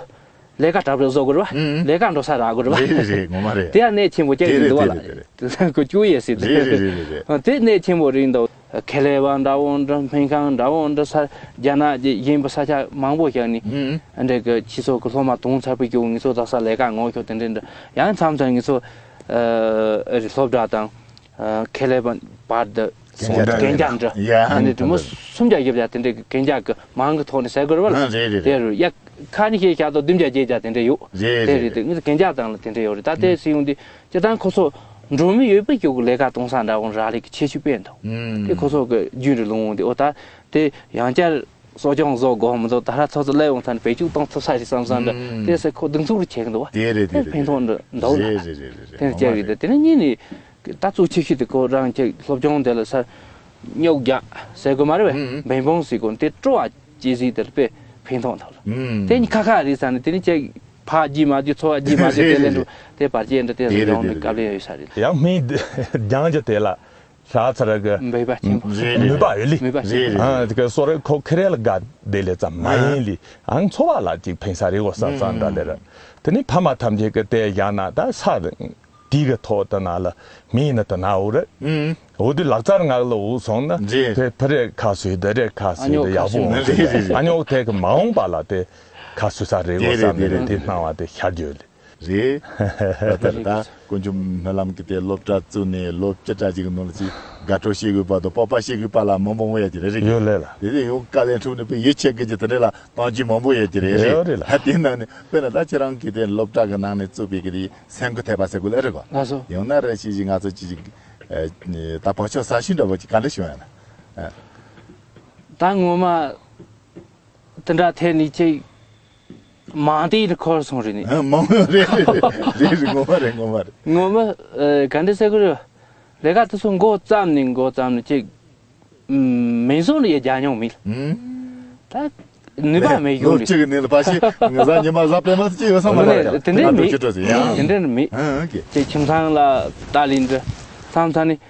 ལས་ཀ་གྲབས་རེ་བཟོ་དགོས་རེད་བ། ཨུ་ཨུ། ལས་ཀ་འགྲོ་ས་རག་དགོས་རེད་བ། རེད་རེད་རེད། ངོ་མ་རེད། དེ་ཡང་གནད་ཆེན་པོ་རྐྱང་ཡིན་འདུག་བ་ལ། དེ་རེད་དེ་རེད། དེ་ཚང་ཁོ་བཅུག་ཡས་སྲིད་དེ། རེད་རེད་རེད་རེད། ཨ། དེ་གནད་ཆེན་པོ་རེད་འདུག་ཁེ་ལས་པ་འདྲ་བོ་འདྲ། སྨན་ཁང་འདྲ་བོ་འདྲ། ས་རྒྱ་ནག་གཞན་པ་ས་ཆ་མང་པོ་ཞིག་ནས། ཨུ་ཨུ། འདྲ་གི་ཁྱེད་ཚོ་གི་སློབ་མ་དུང་ཚར་པོ་རྒྱུག་ངེད་ཚོ་དག་ས་ལས་ཀ་ངོ་ཤོག་དེ་འདྲ་འདྲ། ཡང་མཚམས་མཚམས་ངེད་ཚོ་ཨ་རི་སློབ་གྲྭ་དང་ཨ་ཁེ་ལས་པ་བར་དུ། གན་རྒྱ་གན་རྒྱ་འདྲ། ཡ། དེ་ནས་དེ་མོ་སུམ་བརྒྱ་བཞི་བརྒྱ་དེ་འདྲའི་གན་རྒྱ་གི་མང་གི་ཐོག་ནས་ཟེར་དགོས་རེད་བ། ཨ། རེད་རེད་དེ་རེད། རུ་ཡ་ཁ་ནས་བཤད་བཞག་དང་བདུན་བརྒྱ་བརྒྱད་བརྒྱ་དེ་འདྲ་ཡོད། རེད་དེ་རེད་རེད་དེ། ངས་གན་རྒྱ་དང་ལ་དེ་འདྲ་ཡོད་རེད། ད་དེ་སྲིད་ཡོང་དུས་སྤྱིར་བཏང་ཁོ་ཚོ་འགྲོ་མི་ཡོད་པའི་རྒྱུ་གི་ལས་ཀ་གཏོང་ས་འདྲ་བོ་རག་ལས་ཀྱི་ཁྱད་ཆོས་དཔེ་འདུག་ཨུམ། དེ་ཁོ་ཚོ་གི་རྒྱུན་རིང་ལུང་འོང་དེ། འོ་ད་དེ་ཡང་བསྐྱར་གསོ་སྐྱོང་བཟོ་དགོས་མི་འདུག་ད་ལྟ་ཚོ་ཚོ་སླེབས་འོང་ཐ་ན་བེད་སྤྱོད་གཏོང་ཐུབ་ས་རེད་བསམ་བསམ་འདྲ། ཨུམ། དེ་སེ་ཁོ་གདེང་ཚོད་རུ་བྱེད་གི་འདུག་བ། དེ་རེད་དེ་དེ་རེད། ཕན་ཐོགས་འདྲ་འདུག་ལ། རེད་རེད་རེད་རེད། དེ་ནས་ངོ་མ་བྱས་གི་རེད། དེ་ནས་གཉིས་ནས་ད་གཙོ་ཆེ་ཤོས་དེ་ཁོ་རང་ཁྱེད་སློབ་སྦྱོང་དེ་ལ་ས་རྙོག་རྒྱག་ཟེར་དགོས་མ་རེད་བས། ཨུམ། འབད་འབུངས་ཟེར་དགོས་དེ་སྤྲོ་བ་སྐྱེ་ཟིག་དེར་དཔེ་ཕན་ཐོགས་འདུག་ལ། ཨུམ། དེ་གཉིས་ཁ་ཁ་རེད་ས་ནས་དེ་ནས་ཁྱེད་ཕ་རྒྱུས་མ་རྒྱུས་ཚོ་བ་རྒྱུས་མ་རྒྱུས་དེ་ལས་འགྲོ་དེ་བར་ཆད་འདྲ་དེ་དེ་རེད་སྦྱོང་དེ་དེ་རེད་དེ་དེ་སྐབས་ལས་རེད། ཡོད་ས་རེད། ཡང་སྨན་རྒྱང་རྒྱུ་དེ་ལ་ཧྲ་ཚ་ར་གི་འབད་པ་ཆེན་པོ། རེད་རེད། ནུས་པ་ཡོད་ལི། ནུས་པ་ཆེན་པོ། རེད་རེད། ཨ་དེ་ག་སོ་རེ་ཁོ་ཁེ་རེ་ལ་དགའ་བདེ་ལེ་ཙམ་མ་ཡིན་ལི། ཨང་འཚོ་བ་ལ་ཅིག་ཕན་ས་རེད་འོ་ས་ཙང་འདྲ་ལེ་ར། དེ་ནི་ཕ་མ་ཐམས་ཅད་ཀྱི་དེ་ཡང་ན་ད་ས་དེ་གི་ཐོག་ཏུ་ན་ལ་མི་ཡིན་ན་དུ་ན་འོ་རེད། འོ་དེ་ལག་རྩལ་ངག་ལ་འུ་སོང་ན་རེད། དེ་ཕ་རེ་ཁ་སོས་དེ་རེ་ཁ་སོས་དེ་ཡག་པོ་འོང་། རེད་རེད་རེད། ཨ་ཉོག་དེ་གི་མ་འོངས་པ་ལ་དེ་ཁ་སོས་ས་རེད་འོ་ས་རེད་ནི་རེད་དེ་སྣང་བ་དེ་ཤར་རྒྱུ་ལི། རེད། ད་ལྟ་དཀོན་མཆོག་སྨོན་ལམ་གྱི་དེ་སློབ་གྲྭ་བཙུགས་ནས་ལོ་བཅུ་ཕྲག་གཅིག་གི་ནང་ལ་ཅིག་དགའ་སྤྲོ་བྱེད་དགོས་པ་དང་སྤོབས་པ་བྱེད་དགོས་པ་ལ་མང་པོ་མང་པོ་ཡོད་ཀྱི་རེད། རེད་ཀྱི། ཡོད་ལེ་ལ། དེ་དེ་ཡང་དཀའ་ལས་འཕྲོ་ནས་དཔེ་ཡིད་ཆེས་དགོས་ཀྱི་དེ་འདྲ་ལ་གཏོང་རྒྱུ་མང་པོ་ཡོད་ཀྱི་རེད། རེད་རེད་ལ། ད་དེ་ནང་ནས་དཔེར་ན་ད་ཁྱེད་རང་གིས་དེ་སློབ་གྲྭ་གི་ནང་ནས་བཙུགས་པའི་གི་དེ་སེམས་འགུལ་ཐེབས་པ་ཟེར་དགོས་ལེ་རེད་གོ། ལགས་སོ། ཡང་ན་རེ་ཞིག་ཞིག་ང་ཚོ་ཅིག་ཅིག་ད་བག་ཆགས་ཟ་ཤེས་འདྲ་བོ་ཅིག་ག་འདྲ་བྱུང་ཡོད་ན། ད་ངོ་མ། དེ་འདྲ་ཐད་ནས་ཅིག་མང་དེ་ཡིན་འཁོར་སོང་རེད་ནི། ཨ། མང་རེད་རེད་རེད། ངོ་མ་རེད། ངོ་མ་རེད། ངོ་མ་ཨ། ག་འདྲ་ཟེར་དགོས་རེད། ལས་ཀ་དེ་ཚོ་འགོ་བརྩམས་ནས་འགོ་བརྩམས་ནས་ཅིག་མིང་བཟོ་ནས་ཡ་རྒྱག་མྱོང་མེད། ཨུམ། ད་ནུས་པ་མེད་ཡོད་ལོ་རེད། གཅིག་གི་ནས་ལ་ཕ་ཤི་ང་ཟ་ཉི་མ་ཟ་པད་མ་ཅིག་ཡོད་ས་མ་རེད། དེ་འདྲ་མེད། ང་ཚོ་ཅི་འགྲོ་ཟེར་ཡ། དེ་འདྲ་མེད། ཨ། ཨ། ཀེ། ཅིག་ཁྱིམ་ཚང་ལ་ལྟ་ལེན་འདྲ་མཚམས་མཚམས་ནས་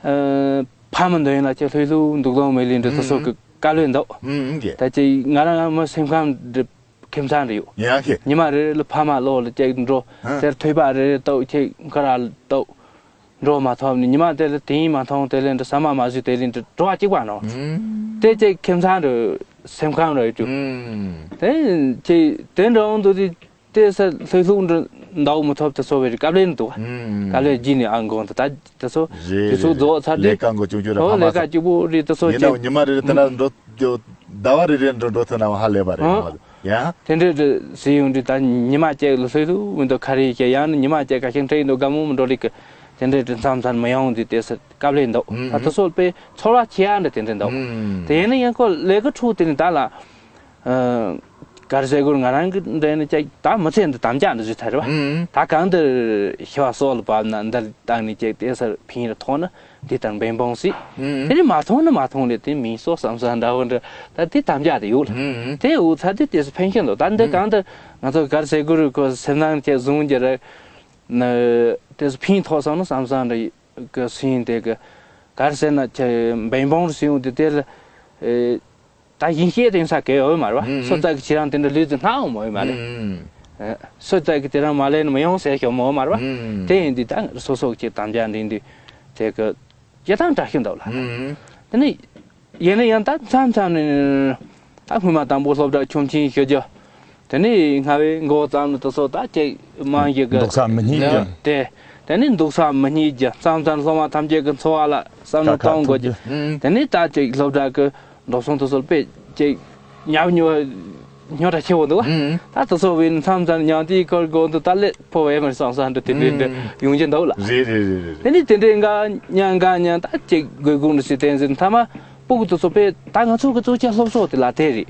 ཨ། ཕ་མ་འདོད་ཡོན་ལ་ཅིག་ལྷོད་ལྷོད་འདུག་དང་མེད་ལེ་འདྲ་དེ་ཚོ་གི་དཀའ་ལས་འདུག་ཨུམ་ཨུམ་གི། ད་ཅིག་ང་རང་ང་མི་སེམས་ཁམས་འདྲ་ཁྱིམ་ཚང་འདྲ་ཡོད། ཡ་གི། ཉི་མ་རེ་རེ་ལ་ཕ་མ་ལོག་ལ་ཅིག་འགྲོ། ཨ། དེར་ཐོས་པ་རེ་རེ་ལྟོགས་ཅིག་ཁ་ར་ལྟོགས། འགྲོ་མ་ཐོབ་ནི་ཉི་མ་དེ་ལ་དེ་ཡིན་མ་མཐོང་དེ་ལས་འདྲ་ཟ་མ་མ་ཟོས་དེ་ལས་འདྲ་འགྲོ་བ་གཅིག་པ་ནོ། ཨུམ། དེ་ཅིག་ཁྱིམ་ཚང་འདྲ་སེམས་ཁམས་འདྲ་ཡོད་རྒྱུ། ཨུམ། དེ་ཅིག་དེ་འདྲ་འོང་དུས་དེ། དེ་སར་ལྷོད་ལྷོད་འདྲ་འདའ་མི་ཐོབ་དེ་ཚོ་བའི་སྐབས་ལས་འདུག་ཨུམ། སྐབས་ལས་རྗེས་ནས་ཨ་འགོང་དུ་ད་དེ་ཚོ་རེད་དེ་ཚོ་རེད། རྫོགས་ཚར་ཏེ། ལས་ཀ་འགོ་ཆུང་ཆུང་རེད། ཨོ་ཕ་མ་ལས་ཀ་ཚོ་གཅིག་པོ་རེད་དེ་ཚོ་ཡིན་ནའང་ཅིག་ཉི་མ་རེ་རེ་དེ་ན་འགྲོ་རྒྱུ་ཟླ་བ་རེ་རེ་འགྲོ་འགྲོ་ཐུབ་ན་ཧ་ལས་པ་རེད། ཨོ། ཡ། དེ་འདྲའི་འདྲ་ཟེར་ཡོང་དུས་ད་ཉི་མ་གཅིག་ལ་ལྷོད་ལྷོད་མི་འདུག་ཁ་རེ་ཡ་ཡང་ནི་ཉི་མ་གཅིག་ག་ཤིང་ཁྲེ་ཡིན་འདུག་དགའ་མོ་མི་འགྲོ་ལིག་གི་དེ་འདྲའི་འདྲ་མཚམས་མཚམས་མི་ཡོང་དུས་དེ་སར་སྐབས་ལས་འདུག་ཨུམ། ད་དེ་ཚོ་དཔེ་ཚོར་བ་ཆེ་ཡ་འདྲ་དེ་འདྲ་འདུག་ཨུམ། དེ་ཡིན་ན་ཡང་ཁོ་ལས་ཀ་འཁྲུག་དེ་ནི་ད་ལ། ཨ། ག་རེ་ཟེར་དགོས། ང་རང་གི་འདྲ་ནི་ཅིག་ད་མི་ཚེ་འདི་དམ་བཅའ་འདི་བཟོས་ཚར་རེད་བ། ཨུམ། ད་གང་འདིར་ཤི་བ་སྲོག་ལ་བབས་ན་འདིར་བཏང་ནས་ཅིག་དེ་སར་ཕན་རེ་ཐོགས་ན་འདི་ལྟར་འབད་འབུངས་སྲིད། ཨུམ། དེ་ནི་མ་ཐོང་ན་མ་ཐོང་ལས་དེ་མིན་སོ་བསམ་ས་འདྲ་བོ་འདྲ་ད་དེ་དམ་བཅའ་དེ་ཡོད་ལ། ཨུམ། དེ་འུ་ཚ་དེ་དེ་སུ་ཕན་ཤེས་འདུག་ད་འདི་ཨུམ། གང་འདིར་ང་ཚོ་ག་རེ་ཟེར་དགོས་རེད། ཁོ་སེམས་ནང་ཅིག་བཟུང་རྒྱུ་རེད། ན་དེ་སུ་ཕན་ཐོགས་སོང་ན་བསམ་ས་འདྲ་གི་སུ་ཡིན་དེ་གི་ག་རེ་ཟེར་ན་ཅིག་འབད་འབུངས་རེ་སུ་ཡོང་དེ་དེ་ལ། ཨེ། ད་ཡིན་ཤེས་དེང་སང་གལ་ཡོད་མ་རེད་བ། ཨུམ། སོ་ཙག་གི་ཁྱེད་རང་དེ་འདྲ་ལུས་དུ་སྣང་འོང་མ་ཡོད་མ་རེད། ཨུམ། ཨེ། སོ་ཙག་གི་དེ་རང་མ་ལེན་མི་ཡོང་ཟེར་ཤོག་མོ་མ་རེད་བ། ཨུམ། དེ་ཡིན་དུས་ད་སོ་སོ་གི་དམ་བཅའ་འདྲེན་དུས་དེ་གི་ཇི་ལྟར་དྲག་ཤོས་འདུག་ལ། ཨུམ། དེ་ནི་ཡིན་ན་ཡང་ད་མཚམས་མཚམས་ནས་ད་སྔོན་མ་དང་པོ་སློབ་གྲྭ་ཆུང་ཆུང་ཞུ་རྒྱུ། དེ་ནས་སྔ་བའི་འགོ་བརྩམས་ནས་དེ་ཚོ་ད་ཅིག་མང་ཞིག་གི་འདུག་ས་མི་རྙེད་ཀྱི། དེ། དེ་ནས་འདུག་ས་མི་རྙེད་ཀྱི་མཚམས་མཚམས་སློབ་མ་ཐམས་ཅད་ཀྱི་འཚོ་བ་ལ་བསམ་བློ་གཏོང་དགོས་ཀྱི། ཀ་ཁ་ཐུག་རྒྱུ། དེ་ནས་ད་ཅིག་སློབ་གྲྭ་གི་འགྲོ་སོང་དེ་ཚོ་དཔེ་ཅིག་ཉག་ཉོག་ཉོག་དྲག་ཆེ་བོ་འདུག་ད་དེ་ཚོ་བས་མཚམས་མཚམས་ཉང་དེའི་ཁར་སྒོ་འདུག་ད་ལས་ཕོ་བས་མར་སང་སང་འདྲ་དེ་འདྲའི་འདྲ་ཡོང་གི་འདུག་ལ། རེད་རེད་རེད་རེད། དེ་ནས་དེ་འདྲའི་འགའ་ཉང་འགའ་ཉང་ད་ཅིག་དགོས་དགོས་འདྲ་ཞིག་བསྟན་ཟིན་མཐའ་མ་སྤུ་གུ་དེ་ཚོ་དཔེ་ད་ང་ཚོ་གི་གཙོ་ཆེ་སློབ་གསོ་དེ་ལ་དེ་རེད།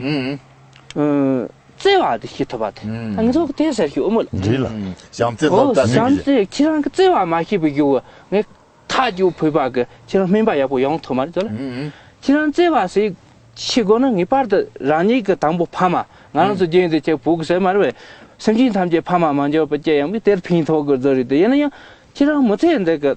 བརྩེ་བ་དེ་ཤེས་ཐུབ་པ་དེ། ཨུམ། ད་ང་ཚོ་གི་དེ་ཟེར་ཞུ་ཨོ་མོ་ལ། རེད་ལ། ཨུམ། བྱམས་བརྩེ་སློབ་གྲྭ་ཟེར་གི། བྱམས་བརྩེ་ཁྱེད་རང་གི་བརྩེ་བ་མ་ཤེས་པའི་རྒྱུ་ངས་ཐག་རྒྱུ་བུད་པ་གི་ཁྱེད་རང་སྨན་པ་ཡག་པོ་ཡོང་ཐུབ་མ་རེད་ལ། ཨུམ། ཁྱེད་རང་བརྩེ་བ་ཟེར་ཤེས་དགོས་ན་ངེས་པར་དུ་རང་ཉིད་ཀྱི་དང་པོ་ཕ་མ་ང་རང་ཚོ་རྒྱན་དེ་ཁྱེད་བུ་གི་ཟེར་མ་རེད་བས། སེམས་ཅན་ཐམས་ཅད་ཕ་མ་མ་འབྱོར་པ་སྐྱེ་ཡང་མི་དེར་ཕན་ཐོགས་དགོས་རྫོ་རེད་དེ་ཡིན་ན་ཡང་ཁྱེད་རང་མི་ཚེ་འདི་གི་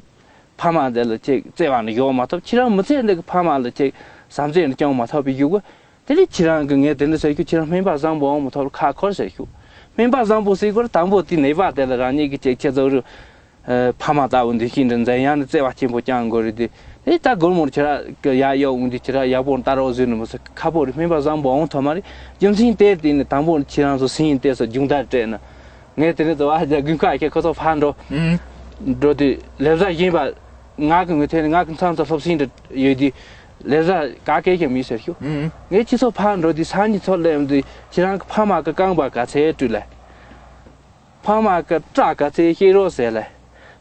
ཕ་མ་དེ་ལ་ཅིག་བརྩེ་བ་ནི་ཡོང་མ་ཐུབ། ཁྱེད་རང་མི་ཚེ་འདི་གི་ཕ་མ་ལ་ཅིག་བྱམས་བརྩེ་ནི་སྐྱོང་མ་ཐུབ་པའི་རྒྱུ་གི། དེ་ནས་ཁྱེད་རང་གི་ངས་དེ་འདྲ་ཟེར་རྒྱུ་ཁྱེད་རང་སྨན་པ་བཟང་པོ་འོང་མི་ཐུབ་ཁ་འཁོར་ཟེར་རྒྱུ། སྨན་པ་བཟང་པོ་ཟེར་སྐོར་དང་པོ་དེ་ནད་པ་དེ་ལ་རང་ཉིད་ཀྱི་ཅིག་ཁྱེད་ཚོ་རུ། ཨ། ཕ་མ་ལྟ་བུ་འདི་ཤིན་ཏུ་མཛད་ཡང་ནི་བརྩེ་བ་ཆེན་པོ་བཅངས་དགོས་རེད་དེ། དེ་ལྟ་སྒོར་མོར་ཁྱེད་རང་གི་ཡ་ཡོག་འོང་དུས་ཁྱེད་རང་ཡག་པོ་ལྟ་རོགས་ཟེར་ནི་མི་ཟེར་ཁ་ཕོ་རེད། སྨན་པ་བཟང་པོ་འོང་ཐུབ་མ་རེད། རྒྱུ་མཚན་དེར་བརྟེན་ནས་དང་པོ་ཁྱེད་རང་ཚོ་སེམས་ཡིན་ཏེ་སོ་རྒྱུན་ལྟར་སྤྲད་ན། ངས་དེ་ནས་དུ་བ་ཧ་ཅང་དགུན་ཁ་ཁྱེད་ཁོ་ཚོ་ཕར་འགྲོ། ཨུམ། འགྲོ་དུས་ལེབ་ཟ་བཞིན་པ། ང་གི་ངོས་ཐད་ནས་ང་གི་མཚམས་དང་སློབ་གསེང་འདྲ་ཡོད་དུས་ལས་བཟའ་ག་གེ་ཞིག་མེད་ཟེར་ཞུ། ཨུམ། ངས་ཁྱེད་ཚོ་ཕར་འགྲོ་དུས་སང་ཉིན་ཚོ་སླེབས་དུས་ཁྱེད་རང་གི་ཕ་མ་གི་རྐང་པ་ག་ཚད་བཀྲུས་ལེ། ཕ་མ་གི་སྐྲ་ག་ཚད་བཤད་རོགས་ཟེར་ལེ།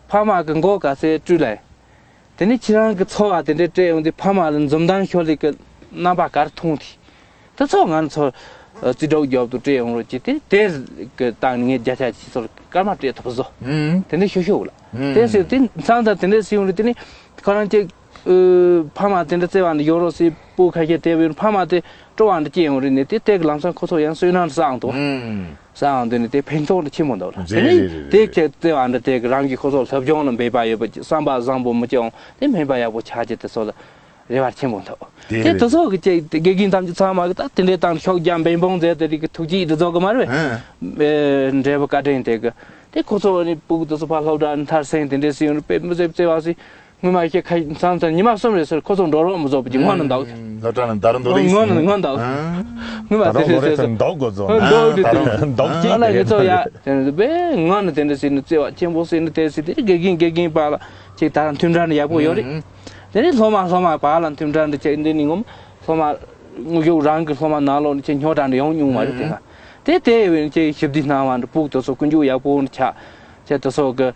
ཕ་མ་གི་མགོ་ག་ཚད་བཀྲུས་ལེ། དེ་ནས་ཁྱེད་རང་གི་འཚོ་བ་དེ་འདྲ་སྤྲད་ཡོང་དུས་ཕ་མ་ལ་འཛུམ་མདངས་ཤོར་ལེ་གི་རྣམ་པ་གར་མཐོང་དུས། དེ་ཚོ་ང་ཚོ་རྩིས་སྒྲོག་རྒྱབ་ཏུ་སྤྲད་ཡོང་རོགས་ཀྱི་དེ་དེར་གི་སྟེང་ནས་ངས་བརྒྱ་ཆ་ཆེ་ཚོར་སྐར་མ་སྤྲད་ཐུབ་བཟོ། ཨུམ། དེ་འདྲ་ཤོད་ཤོད་ལ། ཨུམ། དེ་ཟེར་དེ་མཚམས་དང་དེ་འདྲ་ཟེར་ཡོང་རེད། དེ་ནས་ཁོ་རང་གཅིག་ཨུ། ཕ་མ་དེ་འདྲ་བརྩེ་བ་འདི་ཡོད་རོགས་སྲིད་པོ་ཁ་ཤས་དེ་བས་ཕ་མ་དེ་སྤྲོ་བ་འདི་སྐྱེ་ཡོང་རེད་ནས་དེ་དེ་གི་ལམ་སང་ཁོ་ཚོ་ཡང་བསོད་ནམས་བསགས་འདུག་ཨུམ། བསགས་འདི་ནས་དེ་ཕན་ཐོགས་འདི་ཆེན་པོ་འདུག་རེད། དེ་ནས་རེད་རེད་དེ་རེད། ཁྱེད་བརྩེ་བ་འདི་དེ་གི་རང་གི་ཁོ་ཚོ་སློབ་སྦྱོང་ལ་འབད་པ་ཡོད་པ་བསམ་པ་བཟང་པོ་མི་སྐྱེ་འོང་དེ་སྨན་པ་ཡག་པོ་ཆགས་ཀྱི་དེ་ཚོ་ལ་རེ་བ་ཆེན་པོ་འདུག་དེ་དེ་རེད། དེ་ཚོ་གི་ཅིག་དགེ་རྒན་ཐམས་ཅད་ཚང་མ་གི་ད་དེ་འདྲའི་སྟངས་ཤོག་རྒྱ་འབད་འབུངས་མཛད་དེ་རིག་གི་ཐུགས་རྗེ་འདི་ཚོ་གི་མ་རེད། ཨ། འབྲས་བུ་བཀའ་དྲིན་དེ་གི་དེ་ཁོ་ཚོ་ནི་སྤུ་གུ་དེ་ཚོ་ཕར་སློབ་གྲྭ་མཐར་ཕྱིན་དེ་འདྲའི་སྲིད་ཡོང་རེད། དཔེ་མི་སྲིད་བརྩེ་བ་སྲིད། སྔོན་མ་ཁྱེད་ཁ་མཚམས་མཚམས་ཉི་མ་གསུམ་རེ་ཟེར་ཁོ་ཚོ་འགྲོ་རོགས་མི་བཟོ་བ་ཅིག་སྔོན་ནས་འདུག་སློབ་གྲྭ་ནས་ད་རུང་འདུག་རེད། སྔོན་ནས་སྔོན་འདུག་ཨ། སྔོན་མ་ད་དེ་རུང་ཟེར་ལོ་རེ་ཟེར་ཟེར་འདུག་དགོས་ཚོ་ཨ། འདུག་རེད་ད་དེ་རུང་འདུག་ཅིག་ཨ་ལ་ངེད་ཚོ་ཡ་དེ་ནས་དཔེ་སྔོན་ནས་དེ་འདྲ་ཟེར་ནས་བརྩེ་བ་ཆེན་པོ་ཟེར་ནས་དེ་ཟེར་དེ་དགེ་རྒན་དགེ་རྒན་བར་ལ་ཅིག་ད་མཐུན་སྒྲིལ་ནས་ཡག་པོ་ཡོད་རེད། ཨ། དེ་ནས་སློབ་མ་སློབ་མ་བར་ལ་མཐུན་སྒྲིལ་འདི་ཅིག་འདི་ནི་ངོ་མ་སློབ་མ་དངོས་ཤུགས་རང་གི་སློབ་མ་ནང་ལོགས་ནས་ཅིག་སྙོག་དྲ་འདྲ་ཡོང་མྱོང་མ་རེད། དེ་ང་དེ་དེ་བས་ཅིག་ཞི་བདེ་སྣང་བ་འདྲ་སྤུ་གུ་དེ་ཚོ་ཀུན་སྤྱོད་ཡག་པོ་འདྲ་ཆགས་ཅིག་དེ་ཚོ་གི་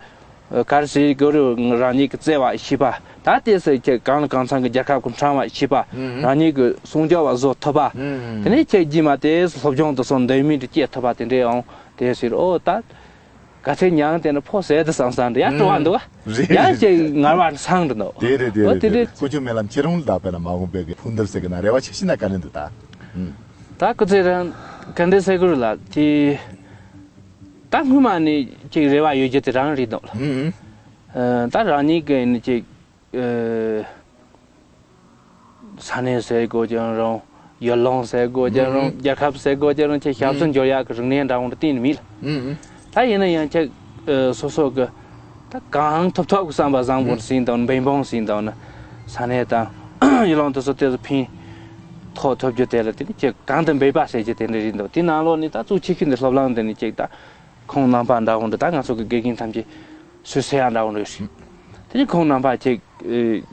ག་རེ་ཟེར་དགོས་རེད། རང་ཉིད་ཀྱི་བརྩེ་བ་ཤེས་པ་ད་ལྟའི་ཟེར་ཁྱེད་གང་ལ་གང་འཚམ་གྱི་རྒྱལ་ཁབ་ཀྱི་ཕྲེང་བ་ཤེས་པ། ཨུ་ཧུ། རང་ཉིད་ཀྱི་སྲུང་སྐྱོབ་པ་བཟོ་ཐུབ་པ། ཨུ་ཧུ། དེ་ནས་ཁྱེད་རྗེས་མ་དེ་སློབ་སྦྱོང་དེ་ཚོ་འདོད་མོས་འདྲ་སྐྱེ་ཐུབ་པ་དེ་འདྲའི་ཡང་དེ་ཟེར་ཨོ་ད་ག་ཚད་མྱང་དེ་ནི་ཕོ་ཟད་དུ་སང་སང་འདྲ་ཡང་སྤྲོ་བ་འདུག་བ། རེད་ཡང་རེད་ཁྱེད་ངར་བ་སང་འདྲ་འདུག་དེ་རེད་དེ་ཨོ་རེད་དེ་དེ་རེད། རེད། ཀུན་སྤྱོད་སྨོན་ལམ་ཁྱེད་རང་ལ་དཔེར་ན་མ་འོངས་པའི་གི་ཕུགས་འདུན་ཟེར་གི་ན་རེ་བ་ཆེ་ཤོས་ན་ག་རེ་འདུག་ད། ཨུ། ད་སྐུ་ཚེ་རིང་ག་འདྲ་ཟེར་དགོས་རེད་ལ་དེ། ད་སྔོན་མ་ནས་ཅིག་རེ་བ་ཡོད་རྒྱུ་དེ་རང་རེད་འདུག་ལ། ཨུ་ཨུ། ཨ། ད་རང་ཉིད་ཀྱི་ནི་ཅིག་ཨ། ས་གནས་ཟེར་དགོས་ཀྱང་རུང་། ཡུལ་ལུང་ཟེར་དགོས་ཀྱང་རུང་། ཨུ་ཨུ། རྒྱལ་ཁབ་ཟེར་དགོས་ཀྱང་རུང་ཅིག་ཞབས་སུ་ཨུ་འབྱོར་ཡག་གི་རིག་གནས་འདྲ་བོ་འདྲ་གཏན་ནས་མེད་ལ། ཨུ་ཨུ། ད་ཡིན་ན་ཡང་ཅིག་ཨ། སོ་སོ་གི་ད་གང་ཐུབ་ཐུབ་ཀྱི་བསམ་པ་བཟང་པོ་ཨུ་ཟིན་དང་འབད་འབུངས་ཟིན་དང་ནི་ས་གནས་དང་ཡུལ་ལུང་དེ་ཚོ་དེ་ཚོ་ཕན་ཐོགས་ཐུབ་རྒྱུ་དེ་ལ་དེ་ནི་ཅིག་གང་དུ་འབད་པ་ཟེར་རྒྱུ་དེ་འདྲ་རེད་འདུག་དེ་ནང་ལོགས་ནི་ད་གཙོ་ཆེ་ཤོས་འདི་སློབ་གླིང་འདི་ནི་ཅིག་ད་ཁོང་རྣམ་པ་འདྲ་བོ་འདི་ད་ང་ཚོ་གི་དགེ་རྒན་ཐམས་ཅད་སུ་ཟེར་ཡག་འདྲ་བོ་འདྲ་ཞིག་དེ་ནི་ཁོང་རྣམ་པ་ཅིག་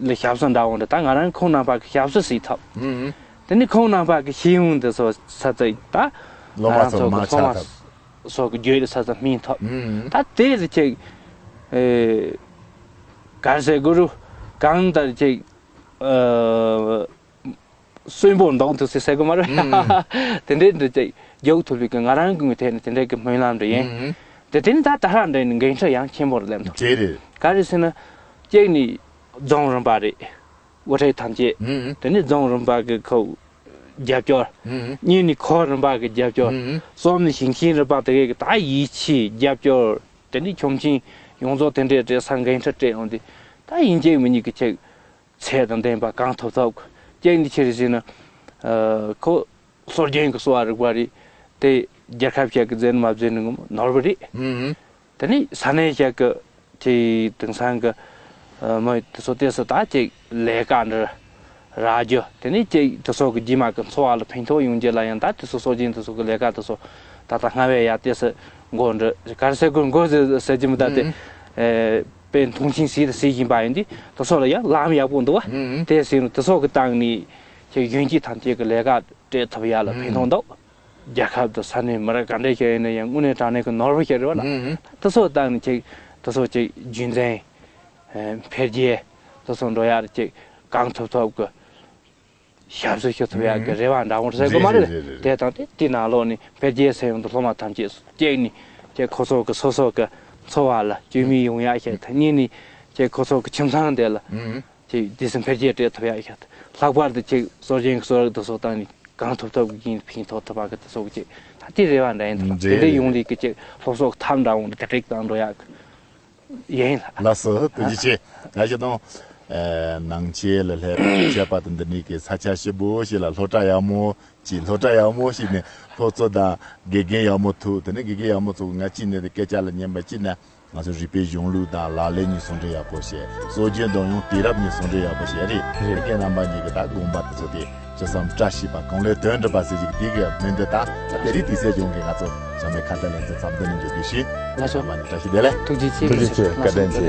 ལ་ཞབས་སུ་འདྲ་བོ་འདི་ད་ང་རང་ཁོང་རྣམ་པ་གི་ཞབས་སུ་ཟིན་ཐུབ། ཨུ་ཨུ། དེ་ནི་ཁོང་རྣམ་པ་གི་ཤེས་ཡོན་འདི་ཚོ་ས་ཚིགས་ད་ང་རང་ཚོ་གི་སློབ་མ་ཚོ་གི་རྒྱུད་ལ་ས་ཚིགས་སྨིན་ཐུབ། ཨུ་ཨུ། ད་དེ་ལ་ཅིག་ཨེ། ག་རེ་ཟེར་དགོས་རུ་གང་ལྟར་ཅིག་ཨ། གསོན་པོ་འདོགས་ཐུབ་ཟེར་ཟེར་གི་མ་རེད། ཨུམ། དེ་འདྲའི་འདི་ཅིག་རྒྱུག་ཐུབ་པའི་གི་ང་རང་གི་ངོས་ཐད་ནས་དེ་འདྲའི་གི་སྨོན་ལམ་འདྲ་ཡིན། ཨུམ། དེ་དེ་ནི་ད་ད་ཧྲ་འདྲ་ནི་འགན་འཁྲི་ཡང་ཆེན་པོ་རེད་ལབ་འདུག་དེ་རེད། ག་རེ་ཟེར་ན། གཅིག་ནི་རྫོང་རིམ་པ་རེད། དབུ་ཁྲིད་ཐམས་ཅད། ཨུམ། དེ་ནི་རྫོང་རིམ་པ་གི་ཁོ་རྒྱབ་སྐྱོར། ཨུམ། གཉིས་ནི་ཁོར་རིམ་པ་གི་རྒྱབ་སྐྱོར། ཨུམ། གསུམ་ནི་ཞིང་ཆེན་རིམ་པ་དེ་གའི་གི་ད་ཡིད་ཆེས་རྒྱབ་སྐྱོར། དེ་ནི་ཁྱིམ་མཚེས་ཡོངས་རྫོགས་དེ་འདྲའི་སྤྲད་ས་འགན་འཁྲི་སྤྲད་ཡོང་དུས་ད་ཡིན་གཅིག་མིན་གཉིས་གི་ཅིག་ཚད་དང་ལྡན་པ་གང་ཐུབ་ཐུབ་ཀྱི་ནི་ཆེ་རེ་ཟིན་ན། ཁོ་སྲོལ་རྒྱུན་གྱི་གསོ་བ་རིག་པ་རེད། དེ་རྒྱལ་ཁབ་ཞིག་གི་རྫུན་མ་རྫུན་ནི་ནོར་བུ་རེད། ཨུམ། དེ་ནི་ས་གནས་ཞིག་གི་དེ་དེང་སང་གི་མི་དེ་ཚོ་དེ་ཚོ་ད་ཅིག་ལས་ཀ་འདྲ་རག་རྒྱུ་དེ་ནི་ཅིག་དེ་ཚོ་གི་རྗེས་མ་གི་འཚོ་བ་ལ་ཕན་ཐོགས་ཡོང་རྒྱུ་ལ་ཡང་ད་དེ་ཚོ་སྲོལ་རྒྱུན་དེ་ཚོ་གི་ལས་ཀ་དེ་ཚོ་ད་ལྟ་སྔ་བས་ཡ་དེ་ཚོ་མགོ་འདྲ་གར་སེ་གུར་མགོ་ཟེར་ཟེར་གྱི་མི་ད་དེ། ཨུམ། དཔེ་མཐོང་ཆེན་བྱས་ཏེ་བྱེད་བཞིན་པ་ཡིན་དུས་དེ་ཚོ་ལ་ཡང་ལམ་ཡག་པོ་འདུག་བ། ཨུམ། དེ་ཟེར་ནས་དེ་ཚོ་གི་སྟེང་ནས་ཁྱེད་གཞོན་སྐྱེས་ཐམས་ཅད་ཀྱི་ལས་ཀ་སྤྲད་ཐུབ་ཡག་ལ་ཕན་ཐོགས་འདུག་རྒྱལ་ཁབ་དང་ས་གནས་མི་རིགས་ག་འདྲ་ཞིག་ཡིན་ན་ཡང་དངོས་གནས་དྲང་གནས་ཀྱི་ནོར་བུ་ཞིག་རེད་བ་ལ། ཨུམ། དེ་ཚོ་སྟེང་ནས་ཁྱེད་དེ་ཚོ་ཅིག་རྒྱུན་འཛིན། འཕེལ་རྒྱས་དེ་ཚོ་འགྲོ་ཡག་ཅིག་གང་ཐུབ་ཐུབ་ཀྱི། ཞབས་སུ་ཞུ་ཐུབ་ཡག་གི་རེ་བ་འདྲ་བོ་ཟེར་དགོས་མ་རེད། རེད་རེད་རེད། དེ་དང་དེ་དེའི་ནང་ལོགས་ནས་འཕེལ་རྒྱས་ཟེར་ཡོང་དུས་སློབ་མ་ཐམས་ཅད་གཅིག་ནི་ཁྱེད་ཁོ་ཚོ་གི་སོ་སོ་གི་འཚོ་བ་ལ་བཅོས་མིན་ཡོང་ཡག་ཞིག་དང་གཉིས་ནི་ཁྱེད་ཁོ་ཚོ་གི་ཁྱིམ་ཚང་དེ་ལ་ཨུམ། ཁྱེད་དུས་སུ་འཕེལ་རྒྱས་སྤྲད་ཐུབ་ཡག་ཞིག་དང་ལྷག་པར་དུ་ཁྱེད་སྲོལ་རྒྱུན་གྱི་གསོ་རིག་དེ་ཚོ་བཏང་ནས་གང་ཐུབ་ཐུབ་ཀྱི་ཕན་ཐོགས་ཐུབ་པ་གི་དེ་ཚོ་གི་ཁྱེད་ད་དེ་རེ་བ་འདྲ་ཡིན་དང་དེ་འདྲའི་ཡོང་ལས་ཀྱི་ཁྱེད་སློབ་གསོ་གི་ཐབས་འདྲ་བོ་འདི་ག་འགྲིག་དང་འགྲོ་ཡག་གི་ཡིན་ལགས། ལགས་སོ། ཐུགས་རྗེ་ཆེ། ད་ཅི་དང་། ཨེ། ནང་ཆེན་ལ་སླེབས་བྱས་པ་དང་འདི་ནས་ཀྱི་ས་ཆ་ཞིབ་པོ་ཞིག་ལ་སློབ་གྲྭ་ཡག་མོ་ཅིག་སློབ་གྲྭ་ཡག་མོ་ཞིག་ནས་སློབ་གཙོ་དང་དགེ་རྒན་ཡག་མོ་ཐུག་དེ་ནས་དགེ་རྒན་ཡག་མོ་ཚོ་ང་གཅིག་ནས་དེ་སྐད་ཆ་ལ་ཉན་པ་གཅིག་ན་ང་ཚོ་རིག་པའི་གཞུང་ལུགས་དང་ལག་ལེན་གཉིས་ཟུང་འབྲེལ་ཡག་པོ་བྱས། སྲོལ་རྒྱུན་དང་ཡང་དུས་རབས་གཉིས་ཟུང་འབྲེལ་ཡག་པོ་བྱས་རེད། རེད། དགེ་རྒན་རྣམ་པ་གཉིས་ཀྱི་ད་དགོངས་པ་དེ་ཚོ་དེ། ཅི་བསམ་བཀྲ་ཤིས་པ་གང་ལས་དོན་འགྲུབ་པ་ཟེར་ཞིག་དེ་གི་སྨོན་འདུན་དང་ད་དེ་རིང་དུས་ཚོད་ཡོང་གི་ང་ཚོ་ཞྭ་མོའི་ཁ་བརྡ་ལེ་ཚན་མཚམས་འདི་ནས་མཇུག་སྒྲིལ་ཞུ། ལགས་སོ། ཞྭ་མོ་ནས་བཀྲ་ཤིས་བདེ་ལེགས། ཐུགས་རྗེ་ཆེ། ཐུགས་རྗེ་ཆེ། བཀའ་དྲིན་ཆེ།